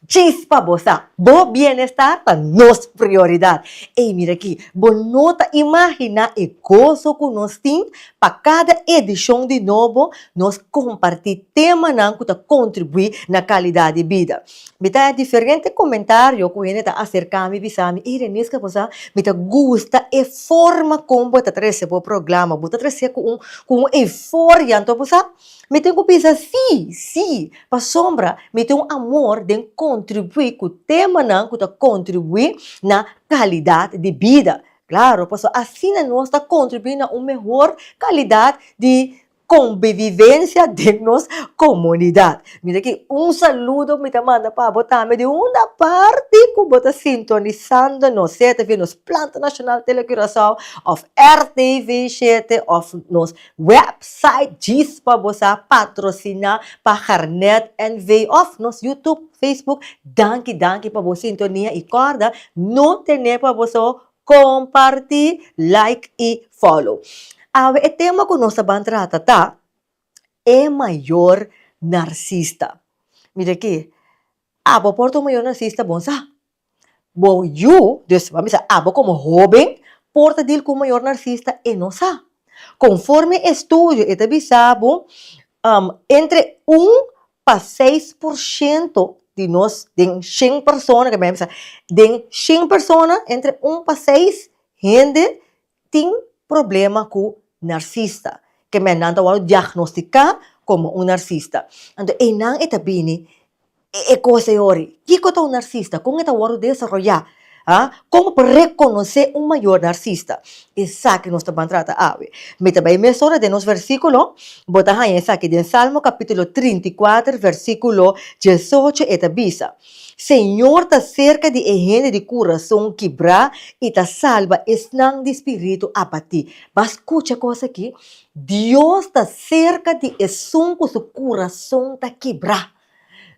Djis pa bo sa, bo bienestar ta nos prioridat. Ey mira aki, bo no ta imaginá e goso ku nos tin pa kada edishon di nobo nos kompartí temanan ku ta kontribuí na kalidat di bida. Mi ta haña diferente komentario ku hende ta aserká mi bisa mi, Ey Reneska bo sa, mi ta gusta e forma kon bo ta trese bo programa, bo ta trese ku un ku un euforia, anto bo sa, Mi tin ku bisa sí, sí, pasobra mi tin un amor den kontribuí ku temanan ku ta kontribuí na kalidat di bida. Klaro, pasobra asina nos ta kontribuí na un mehor kalidat di kombivivensia den nos komunidat. Mira aki, un saludo mi ta manda pa bo tambe di unda parti ku bo ta sintonisando nos, sea ta via nos Planta Nashonal Tele Curaçao òf RTV shete òf nos Website djis pa bo sa patrociná pa Garnet NV of nos YouTube, Facebook. Danki danki pa bo sintonia y corda no tene pa bo so comparti, like y follow. Awe e tema cu nos ta ban trata ta e mayor narcista. Mira aki, abo por ta un mayor narcista bon sa. Bo yu, dus bo a bisa abo komo hóben, por ta dil ku un mayor narsista e no sa. Konforme estudio e ta bisa bo, entre un pa 6% di nos den shen persona, ke mi a bisa den shen persona entre un pa seis hende tin problema ku narsista, ke men nan ta wòrdu diagnostiká komo un narsista. Anto einan e ta bini e kos ei ori. Kiko ta un narsista? Kon e ta wòrdu desaroyá? Ha? Kon bo por rekonosé un mayor narsista? Esaki nos ta ban trata awe. Mi ta bai mesora den nos versíkulo. Bo ta haña esaki den Salmo kapítulo 34 versíkulo 18 e ta bisa, Señor ta serka di e hende di kurason kibrá i ta salba esnan di spiritu abatí. Bo a skucha kos aki? Dios ta serka di esun ku su kurason ta kibrá.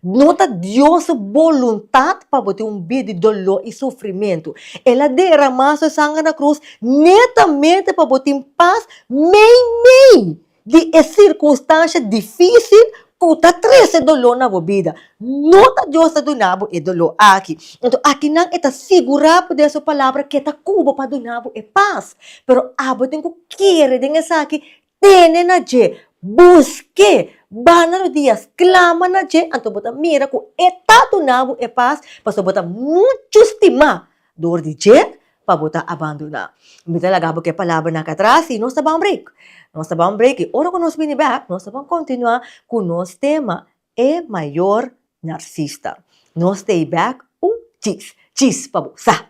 No ta Dios su boluntat pa bo tin un bida di doló i sufrimentu. El a deramá su sanger na krus netamente pa bo tin pas meimei di e sirkunstansha difísil ku ta trese doló na bo bida. No ta Dios ta duna bo e doló aki. Anto akinan e ta sigurá bo den su Palabra ke ta ku bo pa duna bo e pas. Pero abo tin ku kere den esaki, tene na dje, busk'é, ba na rodia, sklama na dje, anto bo ta mira ku e ta duna bo e pas pasobra bo ta muchu stimá dor di dje pa bo ta abandoná. Mi ta laga bo ku e palabranan aki atras i nos ta ban break. Nos ta ban break i ora ku nos bini bèk nos ta ban kontinuá ku nos tema E Mayor Narsista. Nos ta ei bèk un djis. Djis pa bo sa!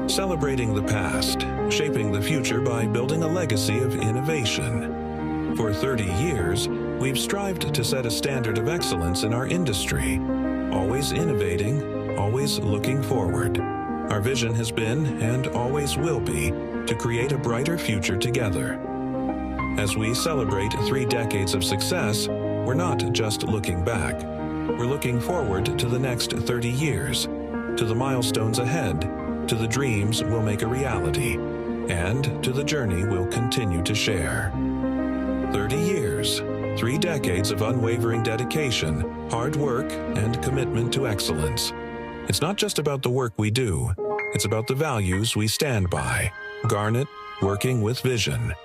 Celebrating the past, shaping the future by building a legacy of innovation. For 30 years, we've strived to set a standard of excellence in our industry, always innovating, always looking forward. Our vision has been, and always will be, to create a brighter future together. As we celebrate three decades of success, we're not just looking back. We're looking forward to the next 30 years, to the milestones ahead, to the dreams we'll make a reality, and to the journey we'll continue to share. 30 years, three decades of unwavering dedication, hard work, and commitment to excellence. It's not just about the work we do, it's about the values we stand by. Garnet, working with vision.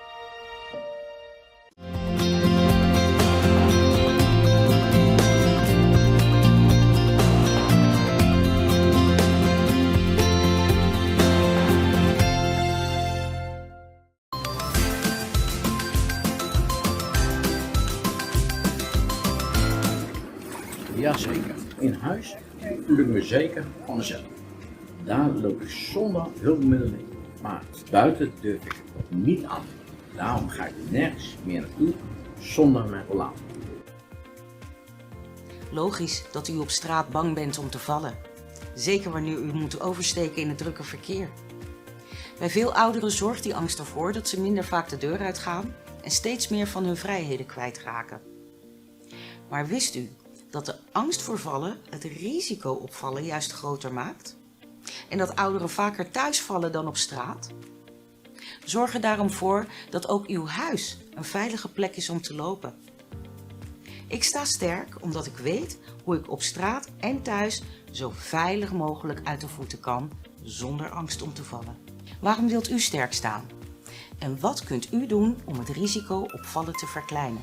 Jazeker, in huis voel ik me zeker van mezelf. Daar loop ik zonder hulpmiddelen mee. Maar buiten durf ik het niet aan. Daarom ga ik nergens meer naartoe zonder mijn rollator. Logisch dat u op straat bang bent om te vallen. Zeker wanneer u moet oversteken in het drukke verkeer. Bij veel ouderen zorgt die angst ervoor dat ze minder vaak de deur uitgaan en steeds meer van hun vrijheden kwijtraken. Maar wist u dat de angst voor vallen het risico op vallen juist groter maakt? En dat ouderen vaker thuis vallen dan op straat? Zorg er daarom voor dat ook uw huis een veilige plek is om te lopen. Ik sta sterk omdat ik weet hoe ik op straat en thuis zo veilig mogelijk uit de voeten kan zonder angst om te vallen. Waarom wilt u sterk staan? En wat kunt u doen om het risico op vallen te verkleinen?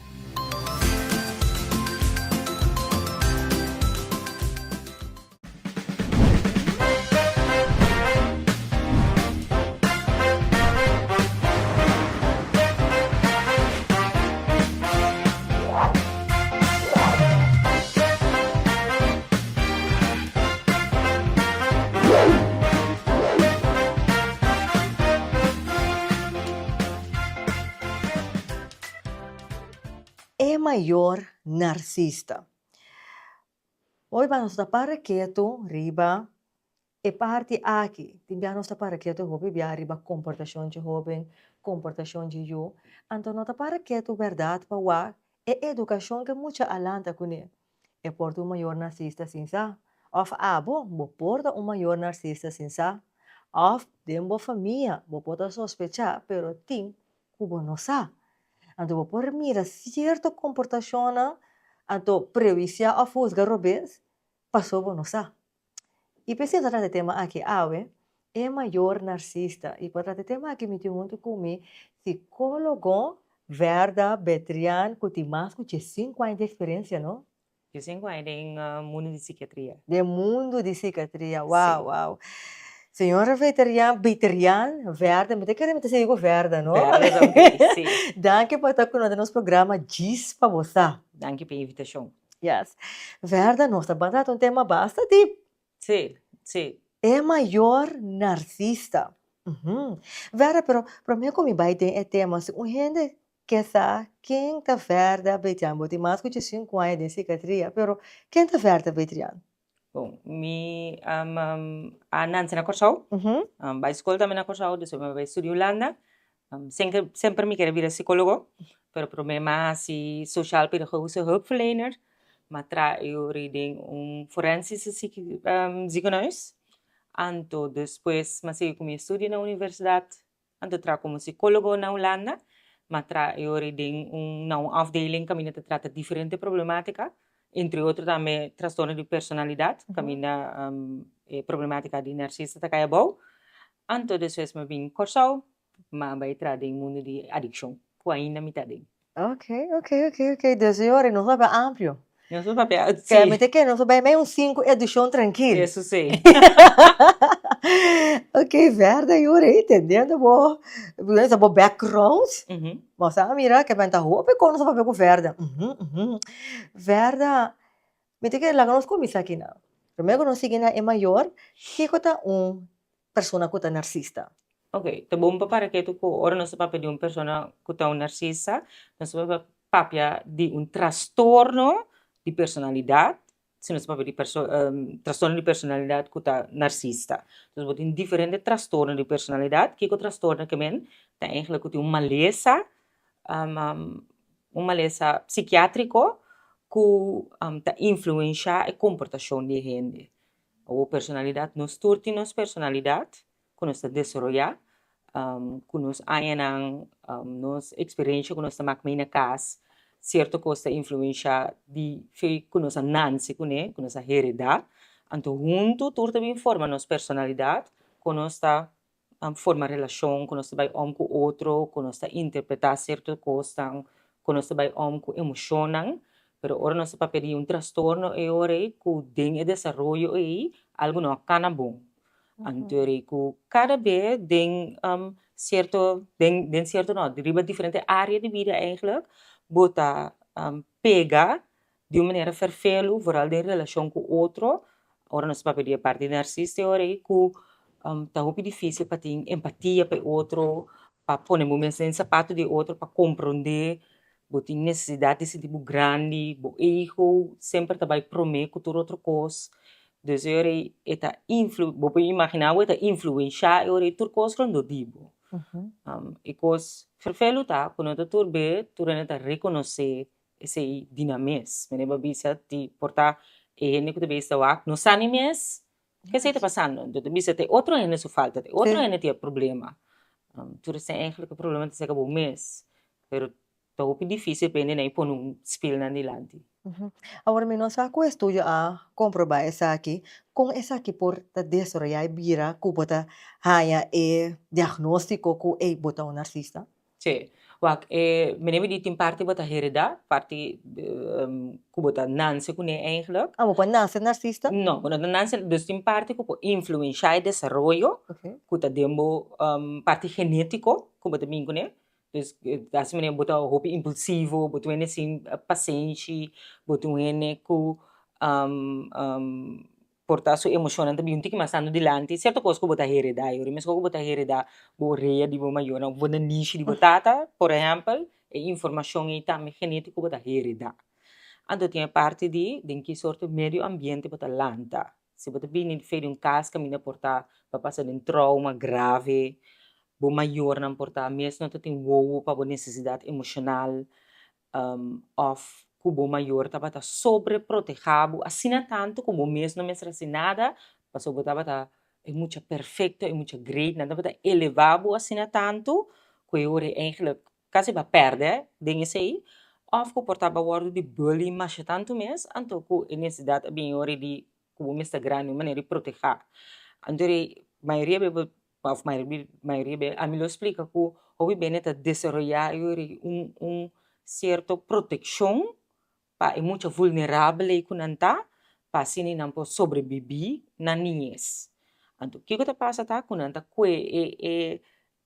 E mayor narsista. Hoy ba nos ta para ketu riba e parti aki. Tin bia nos ta para ketu hopi bia riba komportashon dje hoben, komportashon dje yu. Anto no ta para ketu bèrdat pa wak e edukashon ku e mucha a lanta kuné. E por ta un mayor narsista sin sa. Òf abo bo por ta un mayor narsista sin sa. Òf den bo famia bo por ta sospechá pero tin ku bo no sa. Anto bo por mira sierto komportashonnan, anto prewisiá òf husga robes paso bo no sa. I p'esei ta trata e tema aki awe, e mayor narsista. I pa trata e tema aki mi tin huntu ku mi sikólogo Verda Betrian ku tin mas ku diesinku aña di eksperensia, no? Diesinku aña den mundu di sikiatria. Den mundu di sikiatria, wow, wow. Señora Veterian, Betrian, Verda, mi ta kere mi ta sigui ku Verda, no? Verda ta ok, si. Danki pa ta ku nos den nos programa Djis pa Bo Sa. Danki pa e invitashon. Yes. Verda, nos ta ban trata un tema basta dip. Si, si. E mayor narsista. Uhum. Verda, pero prome ku mi bai den e tema, si un hende Ke sa ken ta Verda Betrian? Bo tin mas ku diesinku aña den psikiatria, pero ken ta Verda Betrian? Bon, mi a nanse na Kòrsou, bai skol tambe na Kòrsou, despues mi a bai studia Hulanda. Semper semper mi kere bira sikólogo, pero promé mi a hasi sociaal pedagogische hulpverlener. Mi a traha e ora den un forensische ziekenhuis. Anto despues mi a sigui ku mi estudio na universidat. Anto traha komo sikólogo na Hulanda, ma traha e ora den un na un afdeling kaminda ta trata diferente problematika, entre otro tambe trastorno di personalidat, kaminda e problematika di narsista ta kai abou. Anto despues mi a bin Kòrsou, mi a bai traha den mundu di adikshon, ku ainda mi ta den. Ok, ok, ok, ok. Dus e ora nos papia amplio. Nos por papia, Ke sí. mi ta kere nos por bai mei un sinku edishon trankil. Eso sí. Ok, Verda e ora ei tendiendo bo, bo background, bo sa mira ke benta hopi kon nos a papia ku Verda. Verda, mi ta kere laga nos kuminsá akinan. Promé ku nos sigui na e mayor, kiko ta un persona ku ta narsista? Ok, ta bon pa para ketu ku ora nos ta papia di un persona ku ta un narsista, nos ta papia di un trastorno di personalidat, si nos ta papia di trastorno di personalidat ku ta narsista. Entonces bo tin diferente trastorno di personalidat, kiko trastorno ke men? Ta eigenlijk ku tin un malesa, un malesa psikiatriko ku ta influensha e komportashon di e hende. Awor personalidat, nos tur tin nos personalidat ku nos ta desaroyá ku nos añanan, nos eksperensha ku nos ta mak mei na kas, sierto kos ta influenshá di fe ku nos a nanse kuné, ku nos a heredá. Anto huntu tur ta bin forma nos personalidat, ku nos ta forma relashon, ku nos ta bai om ku otro, ku nos ta interpretá sierto kosnan, ku nos ta bai om ku emoshonnan. Pero ora nos ta papia di un trastorno e ora ei ku den e desaroyo ei algu no a kana bon. Anto ora ei ku kada be den sierto den den sierto no riba diferente área di bida eigentlik bo ta pega di un manera ferfelu, vooral den relashon ku otro, ora nos ta papia di e parti narsista e ora ei ku ta hopi difisil pa tin empatia pa e otro, pa pone bo mes den sapatu di e otro, pa komprondé, bo tin nesesidat di sinti bo grandi, bo ego semper ta bai promé ku tur otro kos. Dus e ora ei e ta influ, bo por imaginá bo e ta influenshá e ora ei tur kos rondó di bo. E kos ferfelu ta ku no ta tur be tur hende ta rekonosé esei di nan mes. Mene bo a bisa di por ta e hende ku ta bisa wak no sa ni mes ke esei ta pasando. Enton ta bisa ta e otro hende su falta, ta e otro hende tin e problema. Tur esei eigentlik e problema ta seka bo mes, pero Ta hopi dificil pa hende nan pone un spil nan dilanti. Awor mi no sa ku estudio a komprobá esaki, kon esaki por ta desaroyá i bira ku bo ta haña e diagnóstiko ku ey bo ta un narsista? Sí. Wak, e mene mi di tin parti bo ta heredá, parti ku bo ta nanse kuné eigenlijk. Ah, bo por nase narsista? No, bo no ta nanse, dus tin parti ku por influenshá e desaroyo ku ta den bo parti genétiko ku bo ta bin kuné. Dus asina manera bo ta hopi impulsivo, bo ta un hende sin pasenshi, bo ta un hende ku por ta su emoshonnan ta bin un tiki mas tantu dilanti, sierto kos ku bo ta heredá yori, meskos ku bo ta heredá bo orea di bo mayornan òf bo nanishi di bo tata, por ehèmpel, e informashon ei tambe genétiko bo ta heredá. Anto tin e parti di den ki sorto medio ambiente bo ta lanta, si bo ta bini fe di un kas kaminda por ta bo a pasa den trauma grave, Bo mayornan por ta mes no ta tin wowo pa bo nesesidat emoshonal òf ku bo mayor tabata sobreprotehá bo asina tantu ku bo mes no mester hasi nada pasobra bo tabata e mucha perfekto, e mucha great, nan tabata elevá bo asina tantu ku e ora ei eigentlik kasi bo a pèrdè den esei òf ku por ta bo a wòrdu di bully masha tantu mes anto ku e nesesidat a bini e ora di ku bo mester grandi un manera di protehá. Anto e mayoria be bo òf mayoria be ami lo splika ku hopi bende ta desaroyá e ora ei un un sierto protekshon pa e mucha vulnerabel ei ku nan ta pa asina nan por sobrebibí nan niñes. Anto kiko ta pasa ta ku nan ta kue e e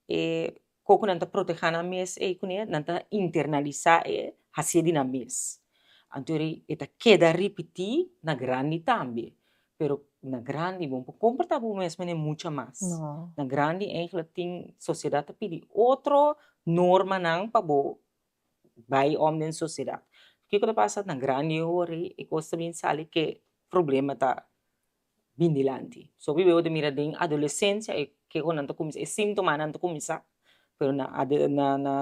E ko ku nan ta protehá nan mes ei kuné, nan ta internalisá e hasié di nan mes. Anto e ta keda ripití na grandi tambe. Pero na grandi bo no por komportá bo mes manera mucha mas. Na grandi eigentlik tin sosiedat ta pidi otro normanan pa bo bai om den sosiedat. Kiko ta pasa na grandi ora ei e kos ta bin sali ke problema ta bin dilanti. So hopi bo ta mira den adolesensia e keho nan ta kuminsá, e síntomanan ta kuminsá, pero na na na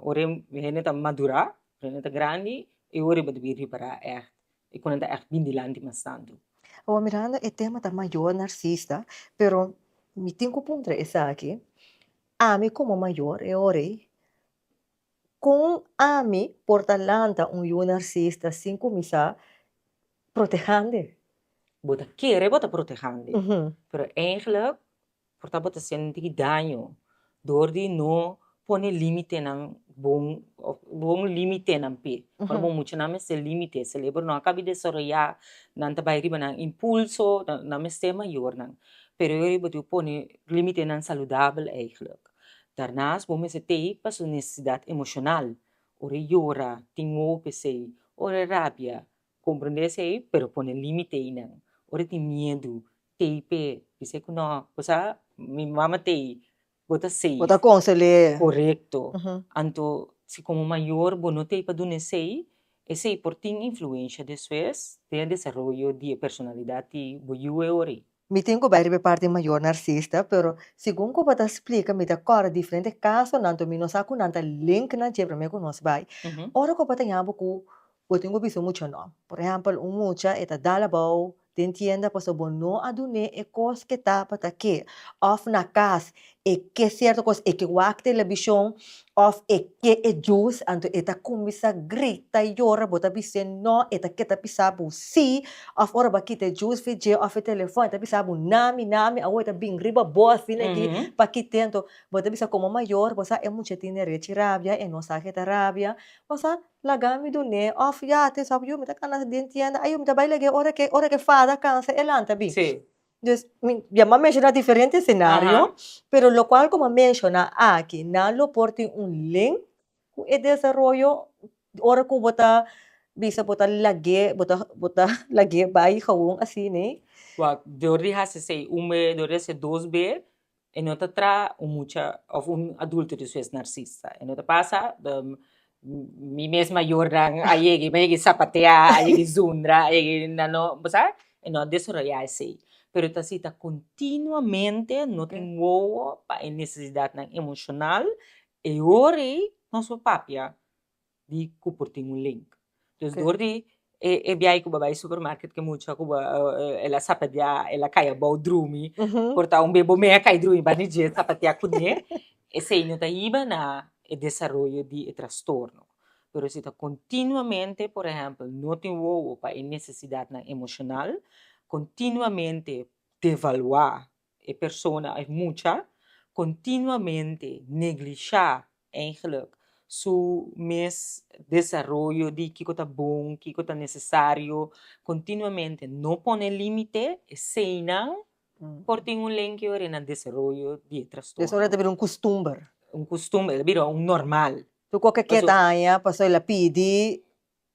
ora e hende ta madurá, ora e hende ta grandi, e ora bo ta bin ripará ègt e ku nan ta ègt bin dilanti mas tantu. Awor mirando e tema ta mayor narsista, pero mi tin ku puntra esaki, ami komo mayor e ora ei, Kon ami por ta lanta un yu narsista sin kuminsá protehande? Bo ta kere bo ta protehande, pero eigenlijk por ta bo ta hasiendo un tiki daño dor di no pone limitenan bon of bon limitenan p'e. Ora bo muchanan mester limite, celebro no a kabi desaroyá, nan ta bai riba nan impulso, nan mester mayornan. Pero e ora bo tin ku pone limitenan saludabel eigenlijk. Daarnaast bo mester tei pa su nesesidat emoshonal. Ora e yora, tin wowo p'esei. Ora e rabia, komprendé esei, pero pone límite einan. Ora e tin miedu, tei p'e. Bis'é ku no, bo sa, mi mama tei, bo ta safe. Bo ta konsel'é. Korekto. Anto, si komo mayor bo no tei pa duna esei, esei por tin influensha despues den e desaroyo di e personalidat di bo yu e ora ei. Mi tin ku bai riba e parti mayor narsista, pero segun ku bo ta splika mi ta kòrda diferente kasonan, anto mi no sa ku nan ta link nan dje promé ku nos bai. Ora ku bo ta yama ku bo tin ku bisa un mucha nò. Por ehèmpel, un mucha e ta dal abou den tienda pasobra bo no a dun'é e kos ke tabata ke, òf na kas e ke sierto kos, e ke wak telebishon òf e ke e juice, anto e ta kuminsá grita yora, bo ta bis'é no, e ta keda bisa bo sí, òf ora bo a kita e juice for dje òf e telefòn e ta bisa bo nami, nami, awor e ta bin riba bo asina aki pa kit'é, anto bo ta bisa komo mayor bo sa e mucha tin derechi rabia, e no sa ke ta rabia, bo sa laga mi dun'é òf ya te sa yu mi ta kana den tienda, ayu mi ta bai lag'é ora ke ora ke fada kansa e lanta bin. Dus mi ya mi a menshoná diferente escenario, pero lokual ku mi a menshoná aki, nan lo por tin un link ku e desaroyo ora ku bo ta bisa bo ta lag'é, bo ta bo ta lag'é bai gewoon asina. Wak, dor di hasi esei un be, dor di hasi dos be, E no ta traha un mucha of un adulto despues narsista. E no ta pasa, mi mes mayornan a yega, mi a yega sapatea, a yega zundra, a yega nan no, bo sa? E no a desaroyá esei. Pero ta si ta kontinuamente no tin wowo pa e nesesidatnan emoshonal, e ora ei nos por papia di ku por tin un link. Dus dor di e e biahe ku bo a bai supermarket ku e mucha ku bo el a sapateá, el a kai abou drumi, por ta un be bo mei a kai drumi banda di dje sapateá kuné, esei no ta hiba na e desaroyo di e trastorno. Pero si ta kontinuamente, por ehèmpel, no tin wowo pa e nesesidatnan emoshonal, kontinuamente devaluá e persona, e mucha, kontinuamente neglishá eigenlijk su mes desaroyo di kiko ta bon, kiko ta nesesario, kontinuamente no pone límite, eseinan por tin un lenki ora na desaroyo di e trastorno. Des ora ta bira un kustumber. Un kustumber, el a bira un normal. Tur koke ke ta haña pasobra el a pidi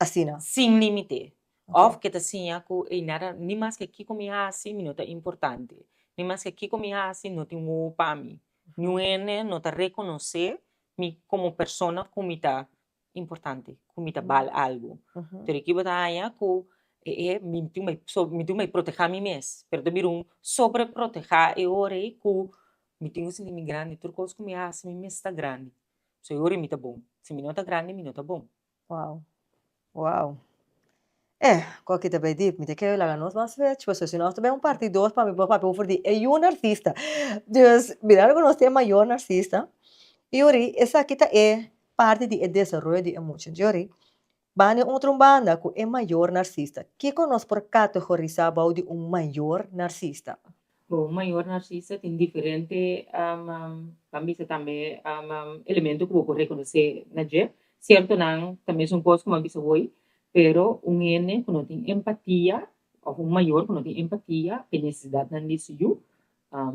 asina. Sin límite. Òf ke ta siña ku ey nada, ni maske kiko mi hasi mi no ta importante, ni maske kiko mi hasi no tin wowo pa mi, niun hende no ta rekonosé mi komo persona ku mi ta importante, ku mi ta bal algu. Pero aki bo ta haña ku e e mi tin bai mi tin bai protehá mi mes, pero ta bira un sobreprotehá e ora ei ku mi tin ku sinti mi grandi, tur kos ku mi hasi mi mes ta grandi, so e ora ei mi ta bon, si mi no ta grandi mi no ta bon. Wow. Wow. Eh, cu aki ta bay diep. Mi ta kere laga nos mas fech, pasobra si nos ta bay un parti dos pa mi por papia over di e yu narcista. Dus, mirando cu nos tin e mayor narcista, Yuri, esaki ta e parti di e desaroyo di e mucha. Yuri, banda e otro banda cu e mayor narcista, kico nos por categorisa bao di un mayor narcista? Bo un mayor narcista tin diferente, ban bisa tambe, elemento ku bo por rekonosé na dje. Siertonan ta mesun kos ku bo a bisa hoy, pero un hende ku no tin empatia òf un mayor ku no tin empatia pa e nesesidatnan di su yu,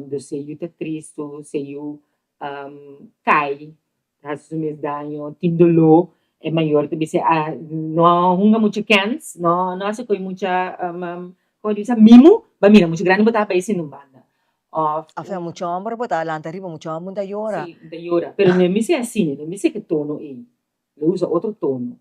dus si e yu ta tristu, si e yu kai, ta hasi su mes daño, tin doló, e mayor ta bisa ah no hunga mucha kens, no no hasi koe mucha komo di bisa mimu, bo mira mucha grandi bo ta bai sinta un banda òf. Òf e mucha hòmber bo ta lanta riba mucha hòmber ta yora. Si, ta yora, pero no e mester asina, no e mester ke tono ei, lo usa otro tono.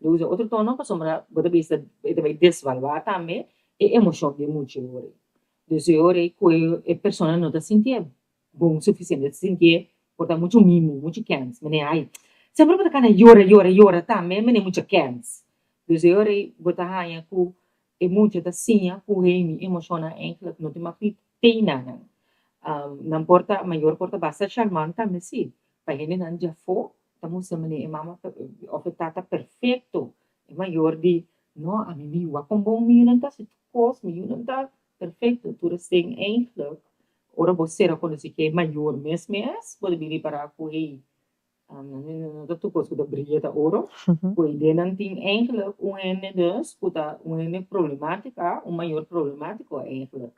Lo usa otro tono pasobra bo ta bisa e ta bai desvaluá tambe e emoshon di e mucha e ora ei. Dus e ora ei ku e persona no ta sintié bon sufisiente, ta sintié por ta muchu mimu, muchu kens, mene ai semper bo ta kana yora yora yora tambe mene mucha kens. Dus e ora ei bo ta haña ku e mucha ta siña ku hey mi emoshonnan eigenlijk no tin mag di tei na nan. Nan por ta mayor por ta basta charmant tambe si, pa hendenan djafó ta mustra mene e mama òf e tata perfekto, e mayor di no ami mi wak kon bon mi yunan ta hasi tur kos, mi yunan ta Perfecto, tur esei eigenlijk ora bo sera conoci cu e mayor mes mes bo ta bin ripara cu hey no ta tur cos cu ta bria ta oro, cu e denan tin eigenlijk un hende dus cu ta un hende problematica, un mayor problematico eigenlijk.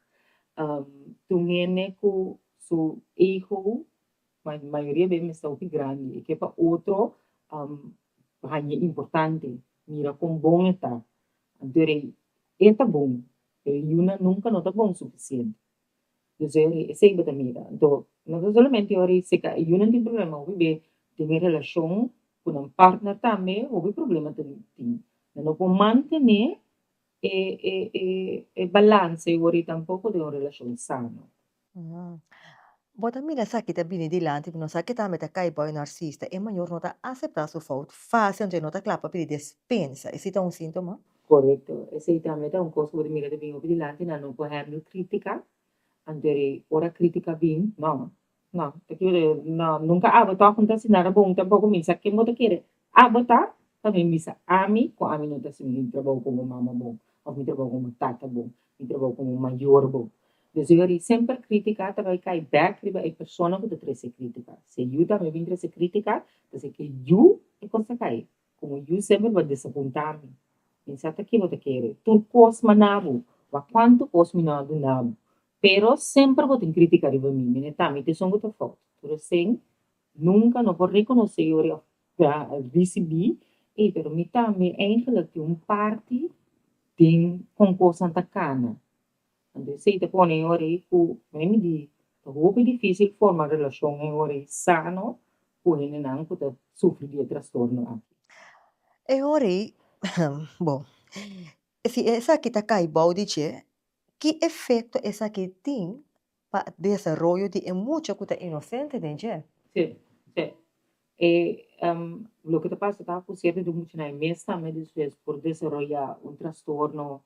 Tin un hende cu su ego mayoria bes mester hopi grandi, e ke pa otro haña importante, mira con bon e ta, anto e ta bon E yunan nunka no ta bon sufisiente. Dus esei bo ta mira. Anto no ta solamente ora e seka e yunan tin problema, hopi be den e relashon ku nan partner tambe hopi problema ta tin. Nan no por mantené e e balansa e ora ei tampoko den un relashon sano. Bo ta mira esaki ta bini dilanti, no sa ke tambe ta kai bou e narsista. E mayor no ta aseptá su fout fásil, anto e no ta kla pa pidi despensa. Esei ta un síntoma? Korekto. Esei tambe ta un kos ku bo ta mira ta bini hopi dilanti, nan no por hèndel krítika. Anto e ora krítika bin, no, no, ta kere, no, nunka abo tòg no ta hasi nada bon tampoko. Mi sa ken bo ta kere abo ta, pa mi bisa ami ku ami no ta hasi mi trabou komo mama bon òf mi trabou komo tata bon. Mi trabou komo mayor bo. Dus e ora semper kritika ta bai kai bek riba e persona ku ta trese kritika. Si e yu tambe bin trese kritika, ta si ke yu e kos ta kai. Komo yu semper bo a desapunta mi. Mi sa ta ke bo ta kere. Tur kos manda bo. Wak kuantu kos mi no a duna bo. Pero semper bo tin kritika riba mi. Mi ne ta mi ta esun ku ta fout. Tur esei nunka no por rekonosé e ora òf risibí, ey pero mi tambe eigenlijk tin un parti den kon kosnan ta kana. Anto esei ta pone e ora ei ku mi mi di ta hopi difísil forma relashon e ora ei sano ku hendenan ku ta sufri di e trastorno aki. E ora ei, bo, si esaki ta kai bou di dje. Ki efekto esaki tin pa desaroyo di e mucha ku ta inosente den dje? Sí, sí. E loke ta pasa ta ku sierto di muchanan e mes tambe despues por desaroyá un trastorno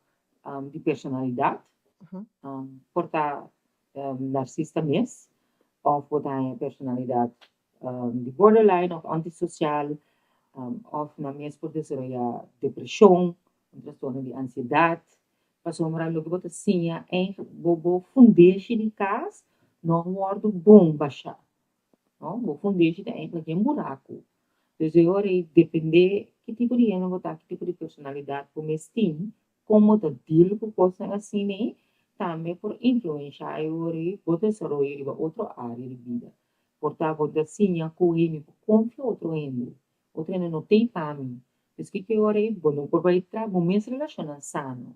di personalidat, por ta narsista mes òf bo ta haña personalidat di borderline òf antisosial òf nan mes por desaroyá depreshon, un trastorno di ansiedat. Pasobra loke bo ta siña eigenlijk bo bo fundeshi di kas no a wòrdu bon bashá. No, bo fundeshi ta eigenlijk den buraku. Dus e ora ei dependé ki tipo di hende bo ta, ki tipo di personalidat bo mes tin, kon bo ta deal ku kosnan asina ei, tambe por influenshá e ora ei bo desaroyo riba otro área di bida. Por ta bo ta siña ku hey mi por konfia otro hende, otro hende no t'ei pa mi. Dus kiko e ora ei bo no por bai traha bo mes relashonnan sano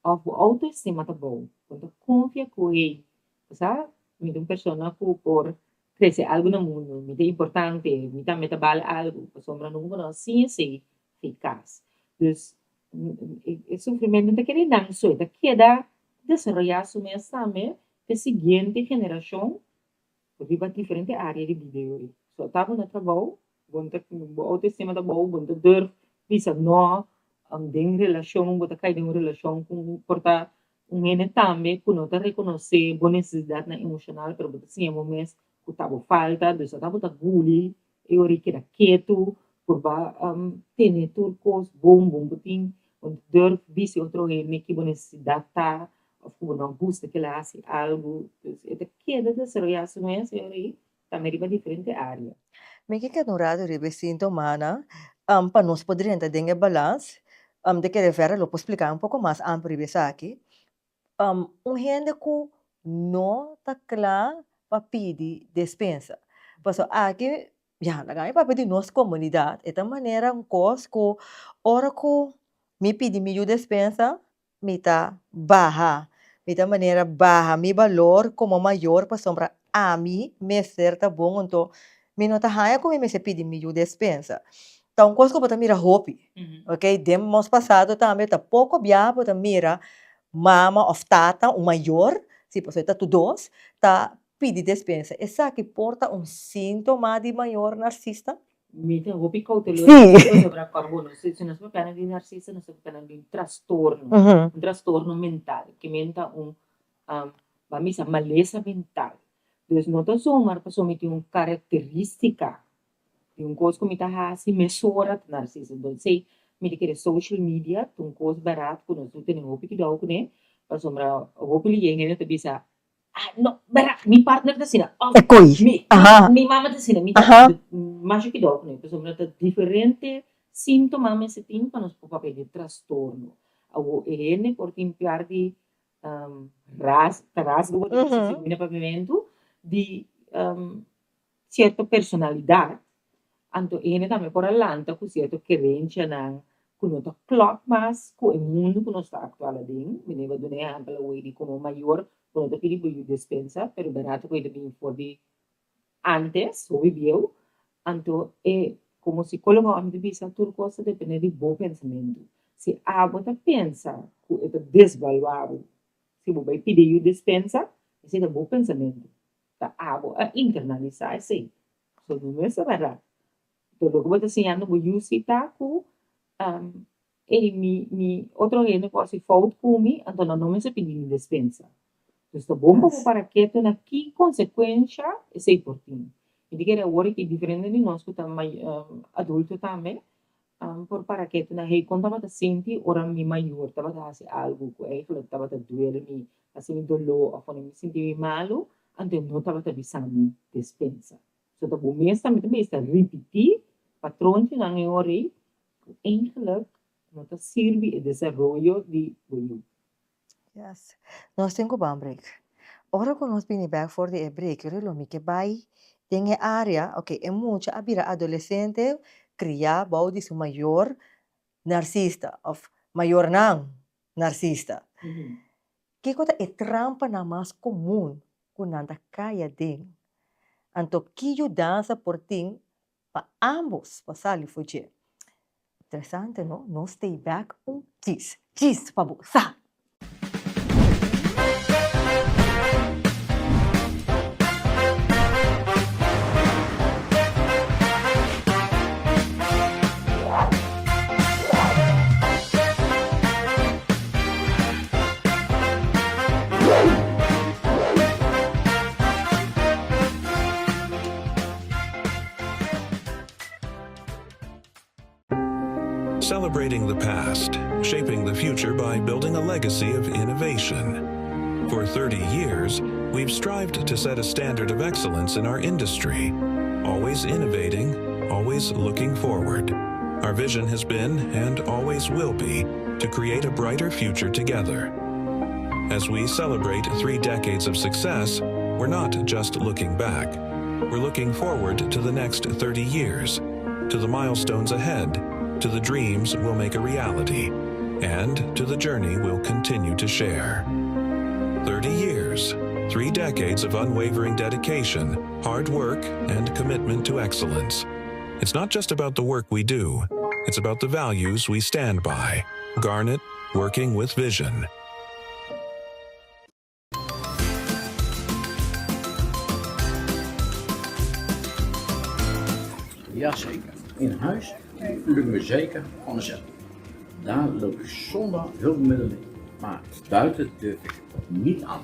òf bo outoestima ta bou. Bo no ta konfia ku hey bo sa mi ta un persona ku por trese algu na mundu, mi ta importante, mi tambe ta bal algu, pasobra nunka bo no a siña esei fi kas. Dus e sufrimentu no ta keda einan so, e ta keda desaroyá su mes tambe pa e siguiente generashon riba diferente área di bida yori. So ta bo na trabou, bo no ta bo outoestima ta bou, bo no ta durf bisa no den relashon, bo ta kai den un relashon ku por ta un hende tambe ku no ta rekonosé bo nesesidatnan emoshonal pero bo ta siña bo mes ku ta bo falta, dus ata bo ta guli e ora i keda ketu purba tene tur kos bon bon bo tin bo no ta durf bisa otro hende ki bo nesesidat ta òf ku bo no gusta ku el a hasi algu. Dus e ta keda desaroyá su mes e ora ei tambe riba diferente área. Mi ke keda un rato riba e sintomanan pa nos por drenta den e balans. Mi ta kere Vera lo por splika un poko mas amplio riba esaki. Un hende ku no ta kla pa pidi despensa. Pasobra aki, ya, laga mi papia di nos komunidat, e ta manera un kos ku ora ku mi pidi mi yu despensa, mi ta baha. Mi ta manera baha mi balor komo mayor pasobra ami mester ta bon anto mi no ta haña ku mi mester pidi mi yu despensa. Ta un kos ku bo ta mira hopi, ok. Den nos pasado tambe ta poko bia bo ta mira mama òf tata, un mayor, si pasobra e ta tur dos, ta pidi despensa. Esaki por ta un síntoma di mayor narsista? Mi ta hopi kouteloso pasobra kòrda bo, si nos papia di narsista nos ta papia di un trastorno, un trastorno mental, ke men ta un ban bisa malesa mental. Dus no ta zomaar pasobra mi tin un karakterístika di un kos ku mi ta hasi mesora ta narsista. Entonces mi ta kere social media ta un kos barat ku nos no tene hopi kudou kuné pasobra hopi liye hende ta bisa Ah, no, bera, mi partner ta asina, of E koi. mi, Aha. mi mama ta asina, mi ta, Aha. masha kidou ku ne, pasobra ta diferente síntoma mester tin pa nos por papia di trastorno. Awo e hende por tin piar di um, ras, ta rasgo bo ta bisa Mhm. segun e papiamentu, di um, sierto personalidat, anto e hende tambe por a lanta ku sierto kerensianan ku no ta klòp mas ku e mundu ku nos ta aktual aden. Mi a duna e ehèmpel awor di komo mayor ku no ta pidi bo yu despensa, pero berato ku e ta bini for di ántes, hopi bieu. Anto e komo sikólogo ami ta bisa tur kos ta dependé di bo pensamentu. Si abo ta pensa ku e ta desbaluá bo si bo bai pidi yu despensa, esei ta bo pensamentu. Ta abo a internalisá esei. So no mes ta bèrdat. Pero loke bo ta siñando bo yu si ta ku ey mi mi otro hende ku hasi fout ku mi anto nan no mester pidi mi despensa. Dus ta bon pa bo para ketu na ki konsekuensha esei por tin. Mi ta kere awor aki diferente di nos ku ta adulto tambe por para ketu na hey kon tabata sinti ora mi mayor tabata hasi algu ku eigenlijk tabata duel mi, hasi mi doló òf pone mi sinti mi malu, anto e no tabata bisa mi despensa. So ta bo mes tambe ta mester ripití patronchinan e ora ei ku eigenlijk no ta sirbi e desaroyo di bo yu. Yes. Nos tin ku ban break. Ora ku nos bini bek for di e break, yo lo mi ke bai den e área, ok, e mucha a bira adolesente kriá bou di su mayor narsista òf mayornan narsista. Kiko ta e trampanan mas komun ku nan ta kai aden? Anto ki yudansa por tin pa ambos pa sali for dje. Interesante no? Nos stay back un djis djis pa bo sa! Celebrating the past, shaping the future by building a legacy of innovation. For 30 years, we've strived to set a standard of excellence in our industry, always innovating, always looking forward. Our vision has been, and always will be, to create a brighter future together. As we celebrate three decades of success, we're not just looking back. We're looking forward to the next 30 years, to the milestones ahead, to the dreams we'll make a reality, and to the journey we'll continue to share. 30 years, three decades of unwavering dedication, hard work, and commitment to excellence. It's not just about the work we do, it's about the values we stand by. Garnet, working with vision. Jazeker, in huis voel ik me zeker van mezelf. Daar loop ik zonder hulpmiddelen mee. Maar buiten durf ik het niet aan.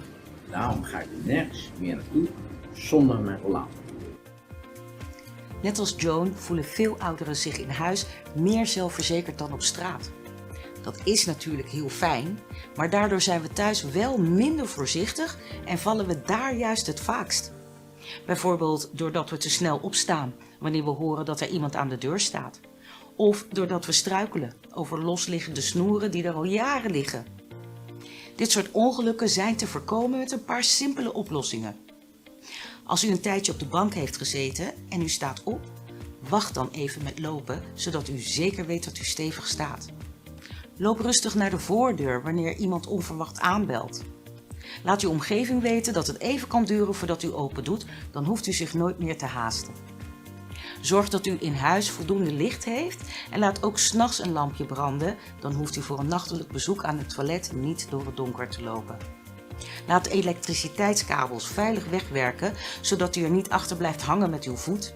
Daarom ga ik nergens meer naartoe zonder mijn rollator. Net als Joan voelen veel ouderen zich in huis meer zelfverzekerd dan op straat. Dat is natuurlijk heel fijn, maar daardoor zijn we thuis wel minder voorzichtig en vallen we daar juist het vaakst. Bijvoorbeeld doordat we te snel opstaan wanneer we horen dat er iemand aan de deur staat. Of doordat we struikelen over losliggende snoeren die er al jaren liggen. Dit soort ongelukken zijn te voorkomen met een paar simpele oplossingen. Als u een tijdje op de bank heeft gezeten en u staat op, wacht dan even met lopen, zodat u zeker weet dat u stevig staat. Loop rustig naar de voordeur wanneer iemand onverwacht aanbelt. Laat uw omgeving weten dat het even kan duren voordat u open doet, dan hoeft u zich nooit meer te haasten. Zorg dat u in huis voldoende licht heeft en laat ook s'nachts een lampje branden, dan hoeft u voor een nachtelijk bezoek aan het toilet niet door het donker te lopen. Laat elektriciteitskabels veilig wegwerken, zodat u er niet achter blijft hangen met uw voet.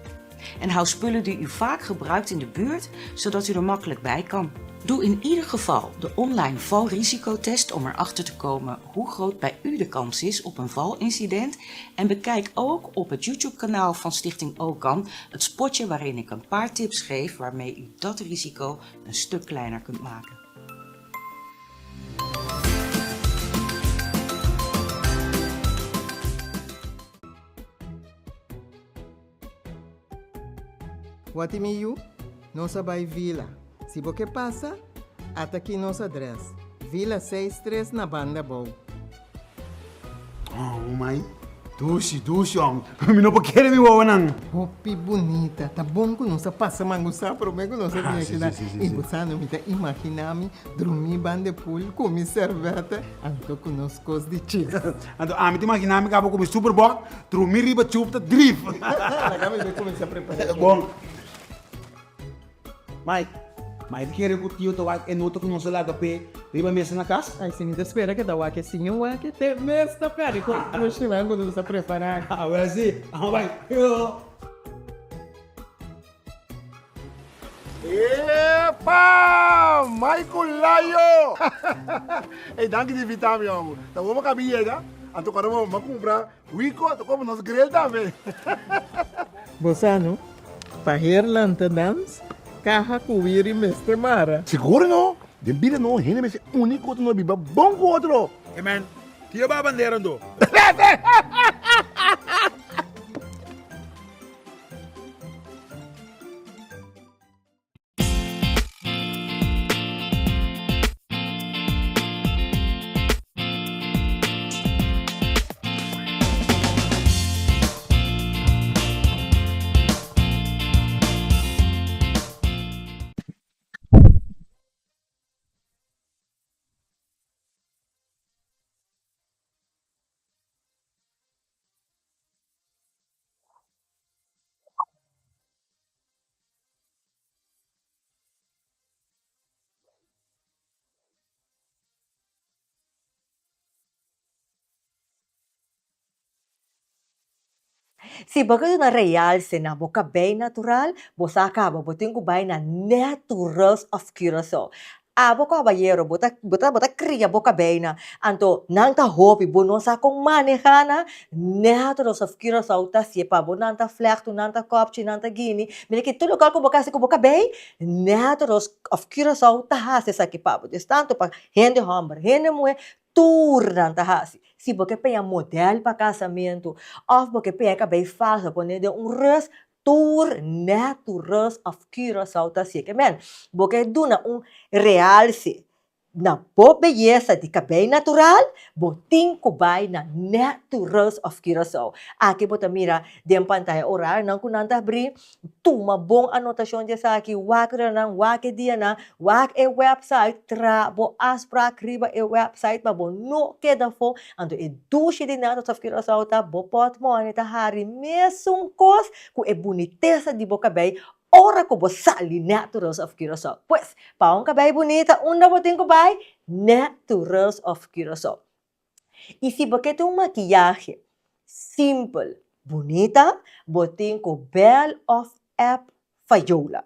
En hou spullen die u vaak gebruikt in de buurt, zodat u er makkelijk bij kan. Doe in ieder geval de online valrisicotest om erachter te komen hoe groot bij u de kans is op een valincident. En bekijk ook op het YouTube-kanaal van Stichting OCAN het spotje waarin ik een paar tips geef waarmee u dat risico een stuk kleiner kunt maken. Wati mi yu, nos a bai Vila. Si bo ke pasa, ata ki nos adres, Vila seis tres na Banda Bou. Oh, mai. Dushi, dushi, om. Mi no por kere mi wowonan. Hopi bunita. Ta bon ku nos a pasa mangusá promé ku nos a bini akinan. I bo sa no, mi ta imaginá mi drumí banda e pool ku mi sèrbèta anto ku nos kos di chis. Anto ami ta imaginá mi kaba ku mi superbòk drumí riba chup ta drif. Laga mi bai kuminsá prepará. Bon. Mike, ma e ta kere ku tio ta wak e nota ku nos a laga p'e riba mesa na kas? Ai, si mi ta spera ku e ta wak e siño wak e te mes ta pèrdè ku kushinan ku nos a prepará. Awel si, amo bai. Epa! Michael Layo! Ey, danki di invita mi, hombre. Ta bon pa kabi yega, anto kòrda bo a kumpra Wico, anto komo nos grill tambe. Bo sa no, pa her lanta dans, kaha ku wiri mester mara. Sigur no! Den bida no hende mester uni ku otro no biba bon ku otro. Hey man, tira ba bandera anto. Si bo ke duna realse na bo kabei natural, bo sa kaba bo tin ku bai na Naturals of Curaçao. Abo kabayero, bo ta bo ta bo ta kria bo kabeinan, anto nan ta hopi, bo no sa kon manehá nan, Naturals of Curaçao ta hasié pa bo. Nan ta flèktu, nan ta kòpchi, nan ta gini. Mira ki tur lokal ku bo ka hasi ku bo kabei, Naturals of Curaçao ta hasi esaki pa bo. Dus tantu pa hende hòmber, hende muhé, tur nan ta hasi. Si bo ke peña modèl pa kasamentu òf bo ke peña kabei falso pone den un rus, tur Naturals of Curaçao ta hasié. Ke men, bo ke duna un realse na bo beyesa di kabei natural, bo tin ku bai na Naturals of Curaçao. Aki bo ta mira den pantaya orarionan ku nan ta abrí. Tuma bon anotashon di esaki, wak oranan, wak e dianan, wak e wèpsait, traha bo afsprak riba e wèpsait pa bo no keda afó. Anto e dushi di Naturals of Curaçao ta bo pòtmòni ta hari mesun kos ku e bunitesa di bo kabei ora ku bo sali Naturals of Curaçao. Pues, pa un kabei bunita unda bo tin ku bai? Naturals of Curaçao. I si bo ke tin un makiyahe simpel, bunita, bo tin ku bel òf app Fayola.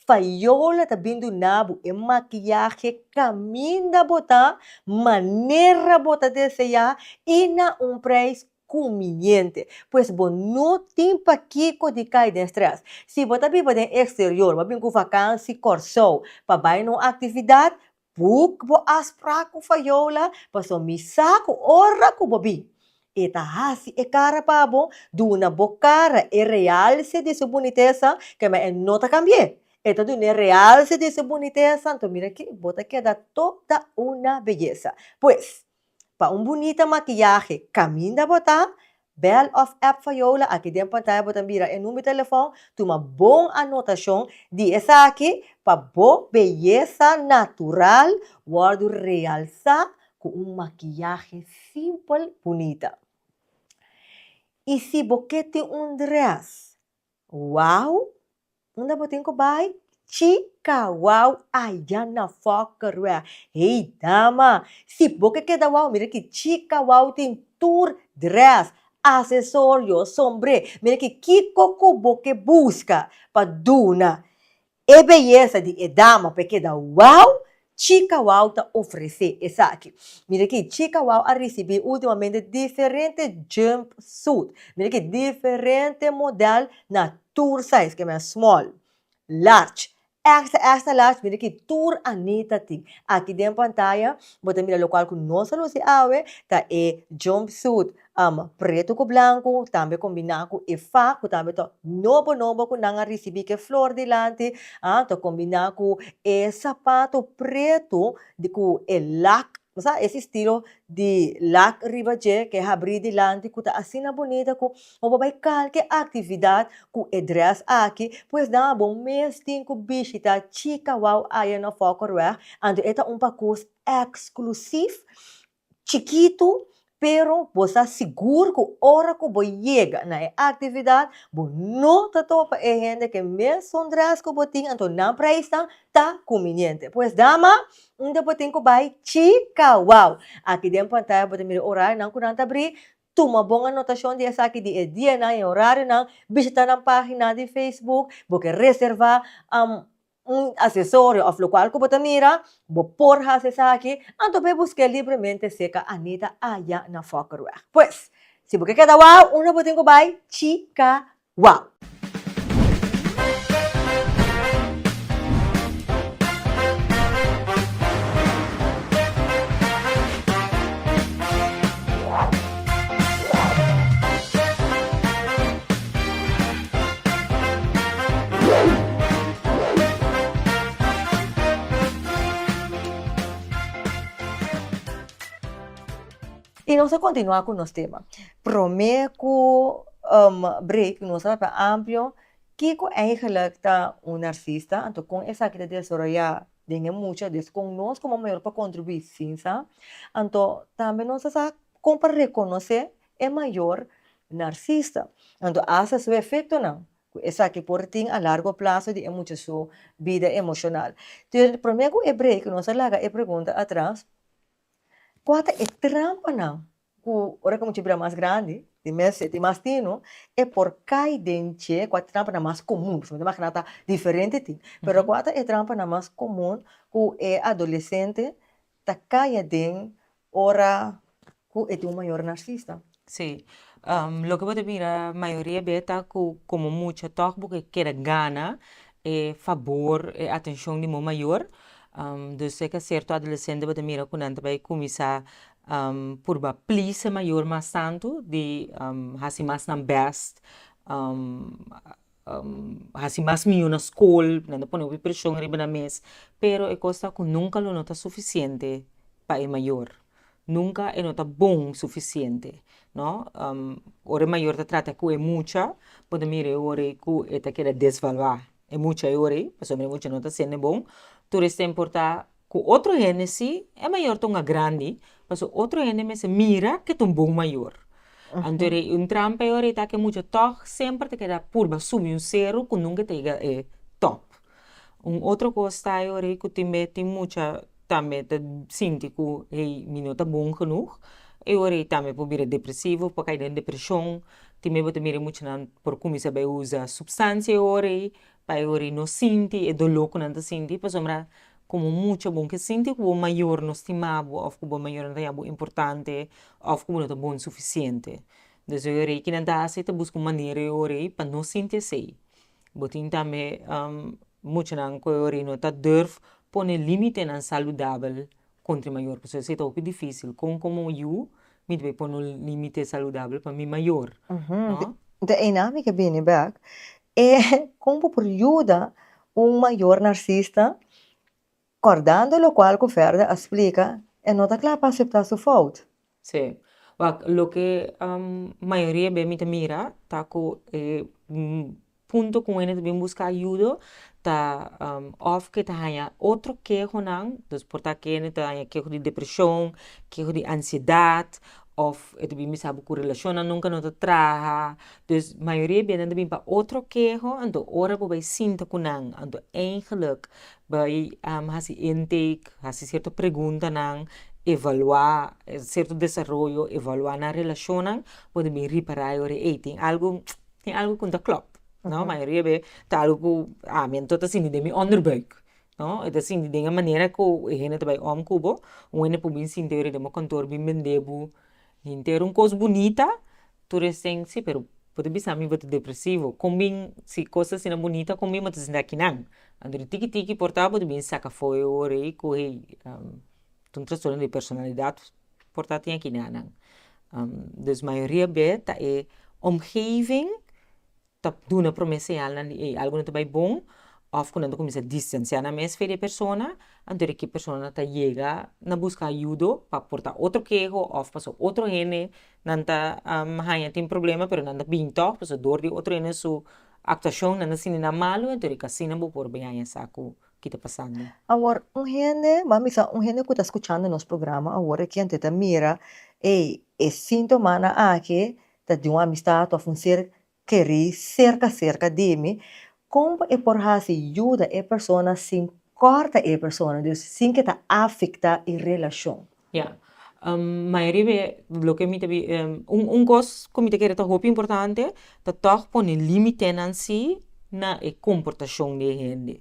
Fayola ta bin duna bo e makiyahe kaminda bo ta, manera bo ta deseá i na un preis kuminiente. Pues bo no tin pakiko di kai den strès. Si bo ta biba den eksterior, bo a bin ku vakansi Kòrsou pa bai na un aktividat, Boek bo afsprak ku Fayola, paso mi sa ku ora ku bo bin, e ta hasi e kara pa bo, duna bo kara e realse di su bunitesa, kema e no ta kambi'é. E ta duna e realse di su bunitesa, anto mira aki, bo ta keda toda una beyesa. Pues, Pa un bunita makiyahe kaminda bo ta, bel òf app Fayola, aki den pantaya bo ta mira e number di telefòn, tuma bon anotashon di esaki pa bo beyesa natural wòrdu realsá ku un makiyahe simpel bunita. I si bo ke tin un drès Wauw! Unda bo tin ku bai? Chika wauw aya na Fokkerweg. Hey dama, si bo ke keda wauw, mira ki Chika wauw tin tur dress, asesorio, sombré. Mira ki kiko ku bo ke buska pa duna E beyesa di e dama pa e keda wauw, Chica Wauw ta ofresé esaki. Mira aki, Chica Wauw a risibí últimamente diferente jumpsuit. Mira aki, diferente modèl na tur size, ke men small, large, extra extra large, mira aki tur Anita tin. Aki den pantaya bo ta mira lokual ku nos a lusi awe ta e jumpsuit Pretu ku blanku, tambe kombiná ku e fa ku tambe ta nobo nobo ku nan a risibí ku e flor dilanti, ta kombiná ku e sapato pretu di ku e lak, bo sa ese estilo di lak riba dje ku e habrí dilanti ku ta asina bunita ku bo por bai kalke aktividat ku e drès aki, pues nan bo mes tin ku bishita Chica Wau aya na Fòkòrweg, anto e ta un pakus eksklusif Chikitu, pero bo sa sigur ku ora ku bo yega na e aktividat, bo no ta topa e hende ku e mesun drès ku bo tin, anto nan preisnan ta kuminiente. Pues dama, unda bo tin ku bai? Chikawau! Aki den pantaya bo ta mira e orarionan ku nan ta abrí. Tuma bon anotashon di esaki di e dianan, e orarionan, bishita nan página di Facebook, bo ke reservá un asesorio of locual cu bo ta mira, bo por haci esaki, anto bay busque libremente cerca Anita aya na Fokkerweg. Pues, si bo ke keda wou, unda bo tin cu bay? Chica Wou! I nos a kontinuá ku nos tema. Promé ku break nos a papia amplio kiko eigenlijk ta un narsista, anto kon esaki ta desaroyá den e mucha, des kon nos komo mayor por kontribuí sin sa. Anto tambe nos a sa kon pa rekonosé e mayor narsista. Anto hasta su efectonan cu esaki por tin a largo plazo di e mucha su bida emocional. Entonces, prome cu e break nos a laga e pregunta atras, cua ta e trampanan cu ora cu e mucha bira mas grandi? Di mes e tin mas tinu, e por kai den dje kua ta e trampanan mas komun, pasobra mi ta imaginá ta diferente tin, pero kua ta e trampanan mas komun ku e adolesente ta kai aden ora ku e tin un mayor narsista? Sí, loke bo ta mira mayoria bes ta ku komo mucha tòg bo ke keda gana e fabor, e atenshon di bo mayor, dus seka sierto adolesente bo ta mira ku nan ta bai kuminsá purba please e mayor mas tantu di hasi mas nan best, hasi mas mihó na skol, nan ta pone hopi preshon riba nan mes, pero e kos ta ku nunka lo no ta sufisiente pa e mayor, nunka e no ta bon sufisiente, no. Ora e mayor ta trata ku e mucha, bo ta mira e ora ei ku e ta keda desvaluá e mucha e ora ei, pasobra e mucha no ta hasiendo bon, tur esei por ta Ku otro hende si, e mayor ta un a grandi, pasobra otro hende mester mira ke ta un bon mayor. Anto e un trampa e ora ei ta ke mucha tòg semper ta keda purba subi un seru ku nunka ta yega e tòp. Un otro kos ta e ora ei ku tin be tin mucha tambe ta sinti ku hey mi no ta bon genoeg, e ora ei tambe por bira depresivo, por kai den depreshon, tin be bo ta mira e muchanan por kuminsá bai usa supstansia e ora ei pa e ora ei no sinti e doló ku nan ta sinti pasobra komo mucha bon ke sinti ku bo mayor no stima bo òf ku bo mayor no ta haña bo importante òf ku bo no ta bon sufisiente. Dus e ora ei ki nan ta hasi ta buska un manera e ora ei pa no sinti esei. Bo tin tambe muchanan ku e ora ei no ta durf pone límitenan saludabel kontra e mayor pasobra esei ta hopi difísil. Kon komo yu mi ta bay pone un límite saludabel pa mi mayor, no? Enton einan mi ke bini bek e kon bo por yuda un mayor narsista kòrdando lokual ku Verda a splika e no ta kla pa aseptá su fout. Sí. Wak, loke mayoria be mi ta mira ta ku e punto ku un hende ta bin buska ayudo ta òf ke ta haña otro kehonan, dus por ta ke hende ta haña keho di depreshon, keho di ansiedat, òf e ta bin bisa bo ku relashonnan nunka no ta traha. Dus mayoria bia nan ta bin pa otro keho, anto ora bo bai sinta ku nan, anto eigenlijk bai hasi intake, hasi sierto preguntanan, evaluá sierto desaroyo, evaluá nan relashonnan, bo ta bin ripará e ora ei tin algu tin algu ku no ta klòp, no. Mayoria be ta algu ku ami anto ta sinti den mi onderbuik, no. E ta sinti den e manera ku e hende ta bai om ku bo, un hende por bin sinti ora den bo kantor bin bende bo henter un kos bunita, tur esei si pero bo ta bisa mi bo ta depresivo, kon bin si kos ta asina bunita kon bin bo ta sinti akinan? Anto di tiki tiki por ta bo ta bin saka afó e ora ei ku hey ta un trastorno di personalidat por ta tin akinanan. Dus mayoria be ta e omgeving ta duna prome señalnan di ey algo no ta bay bon of cu nan ta cuminsa distancia nan mes fe di e persona, anto di ki persona ta yega na busca ayudo pa por ta otro keho of pasobra otro hende nan ta haña tin problema pero nan ta bin tog pasobra door di otro hende su actuacion nan ta sinti nan malo anto di asina bo por bay haña sa cu ki ta pasando. Awor, un hende, bo a bisa un hende ku ta skuchando nos programa awor aki anto e ta mira, ey, e síntomanan aki ta di un amistat òf un ser kerí serka serka di mi, kon e por hasi yuda e persona sin kòrta e persona, dus sin ke ta afektá e relashon? Ya. Mayoria be loke mi ta bi un un kos ku mi ta kere ta hopi importante ta tòg pone límitenan si na e komportashon di e hende.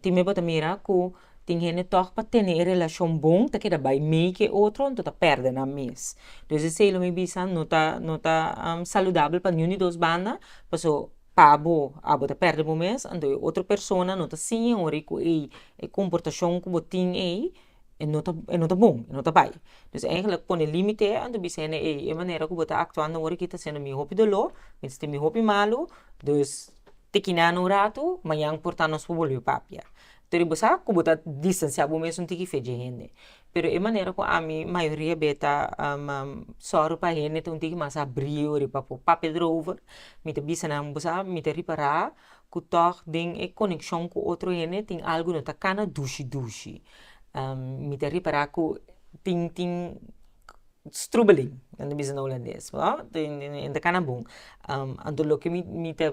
Tin be bo ta mira ku tin hende tòg pa tene e relashon bon ta keda bai mei ku e otro anto ta pèrdè nan mes. Dus esei lo mi bisa no ta no ta saludabel pa niun di dos banda paso pa bo abo ta pèrdè bo mes anto e otro persona no ta siña ora ku ei e komportashon ku bo tin ei e no ta e no ta bon, e no ta bai. Dus eigenlijk pone limite anto bisa hende ey e manera ku bo ta aktuando awor aki ta hasiendo mi hopi doló, mi ta sinti mi hopi malu, dus te kinan un ratu, mañan por ta nos por bolbe papia. Pero bo sa ku bo ta distansiá bo mes un tiki fe dje hende. Pero e manera ku ami mayoria be ta sòru pa hende ta un tiki mas abrí ora pa por papia erover, mi ta bisa nan bo sa mi ta ripará ku tòg den e konekshon ku otro hende tin algu no ta kana dushi dushi. Mi ta ripará ku tin tin strubeling, nan ta bisa na hulandes, no? E ta kana bon. Anto loke mi mi ta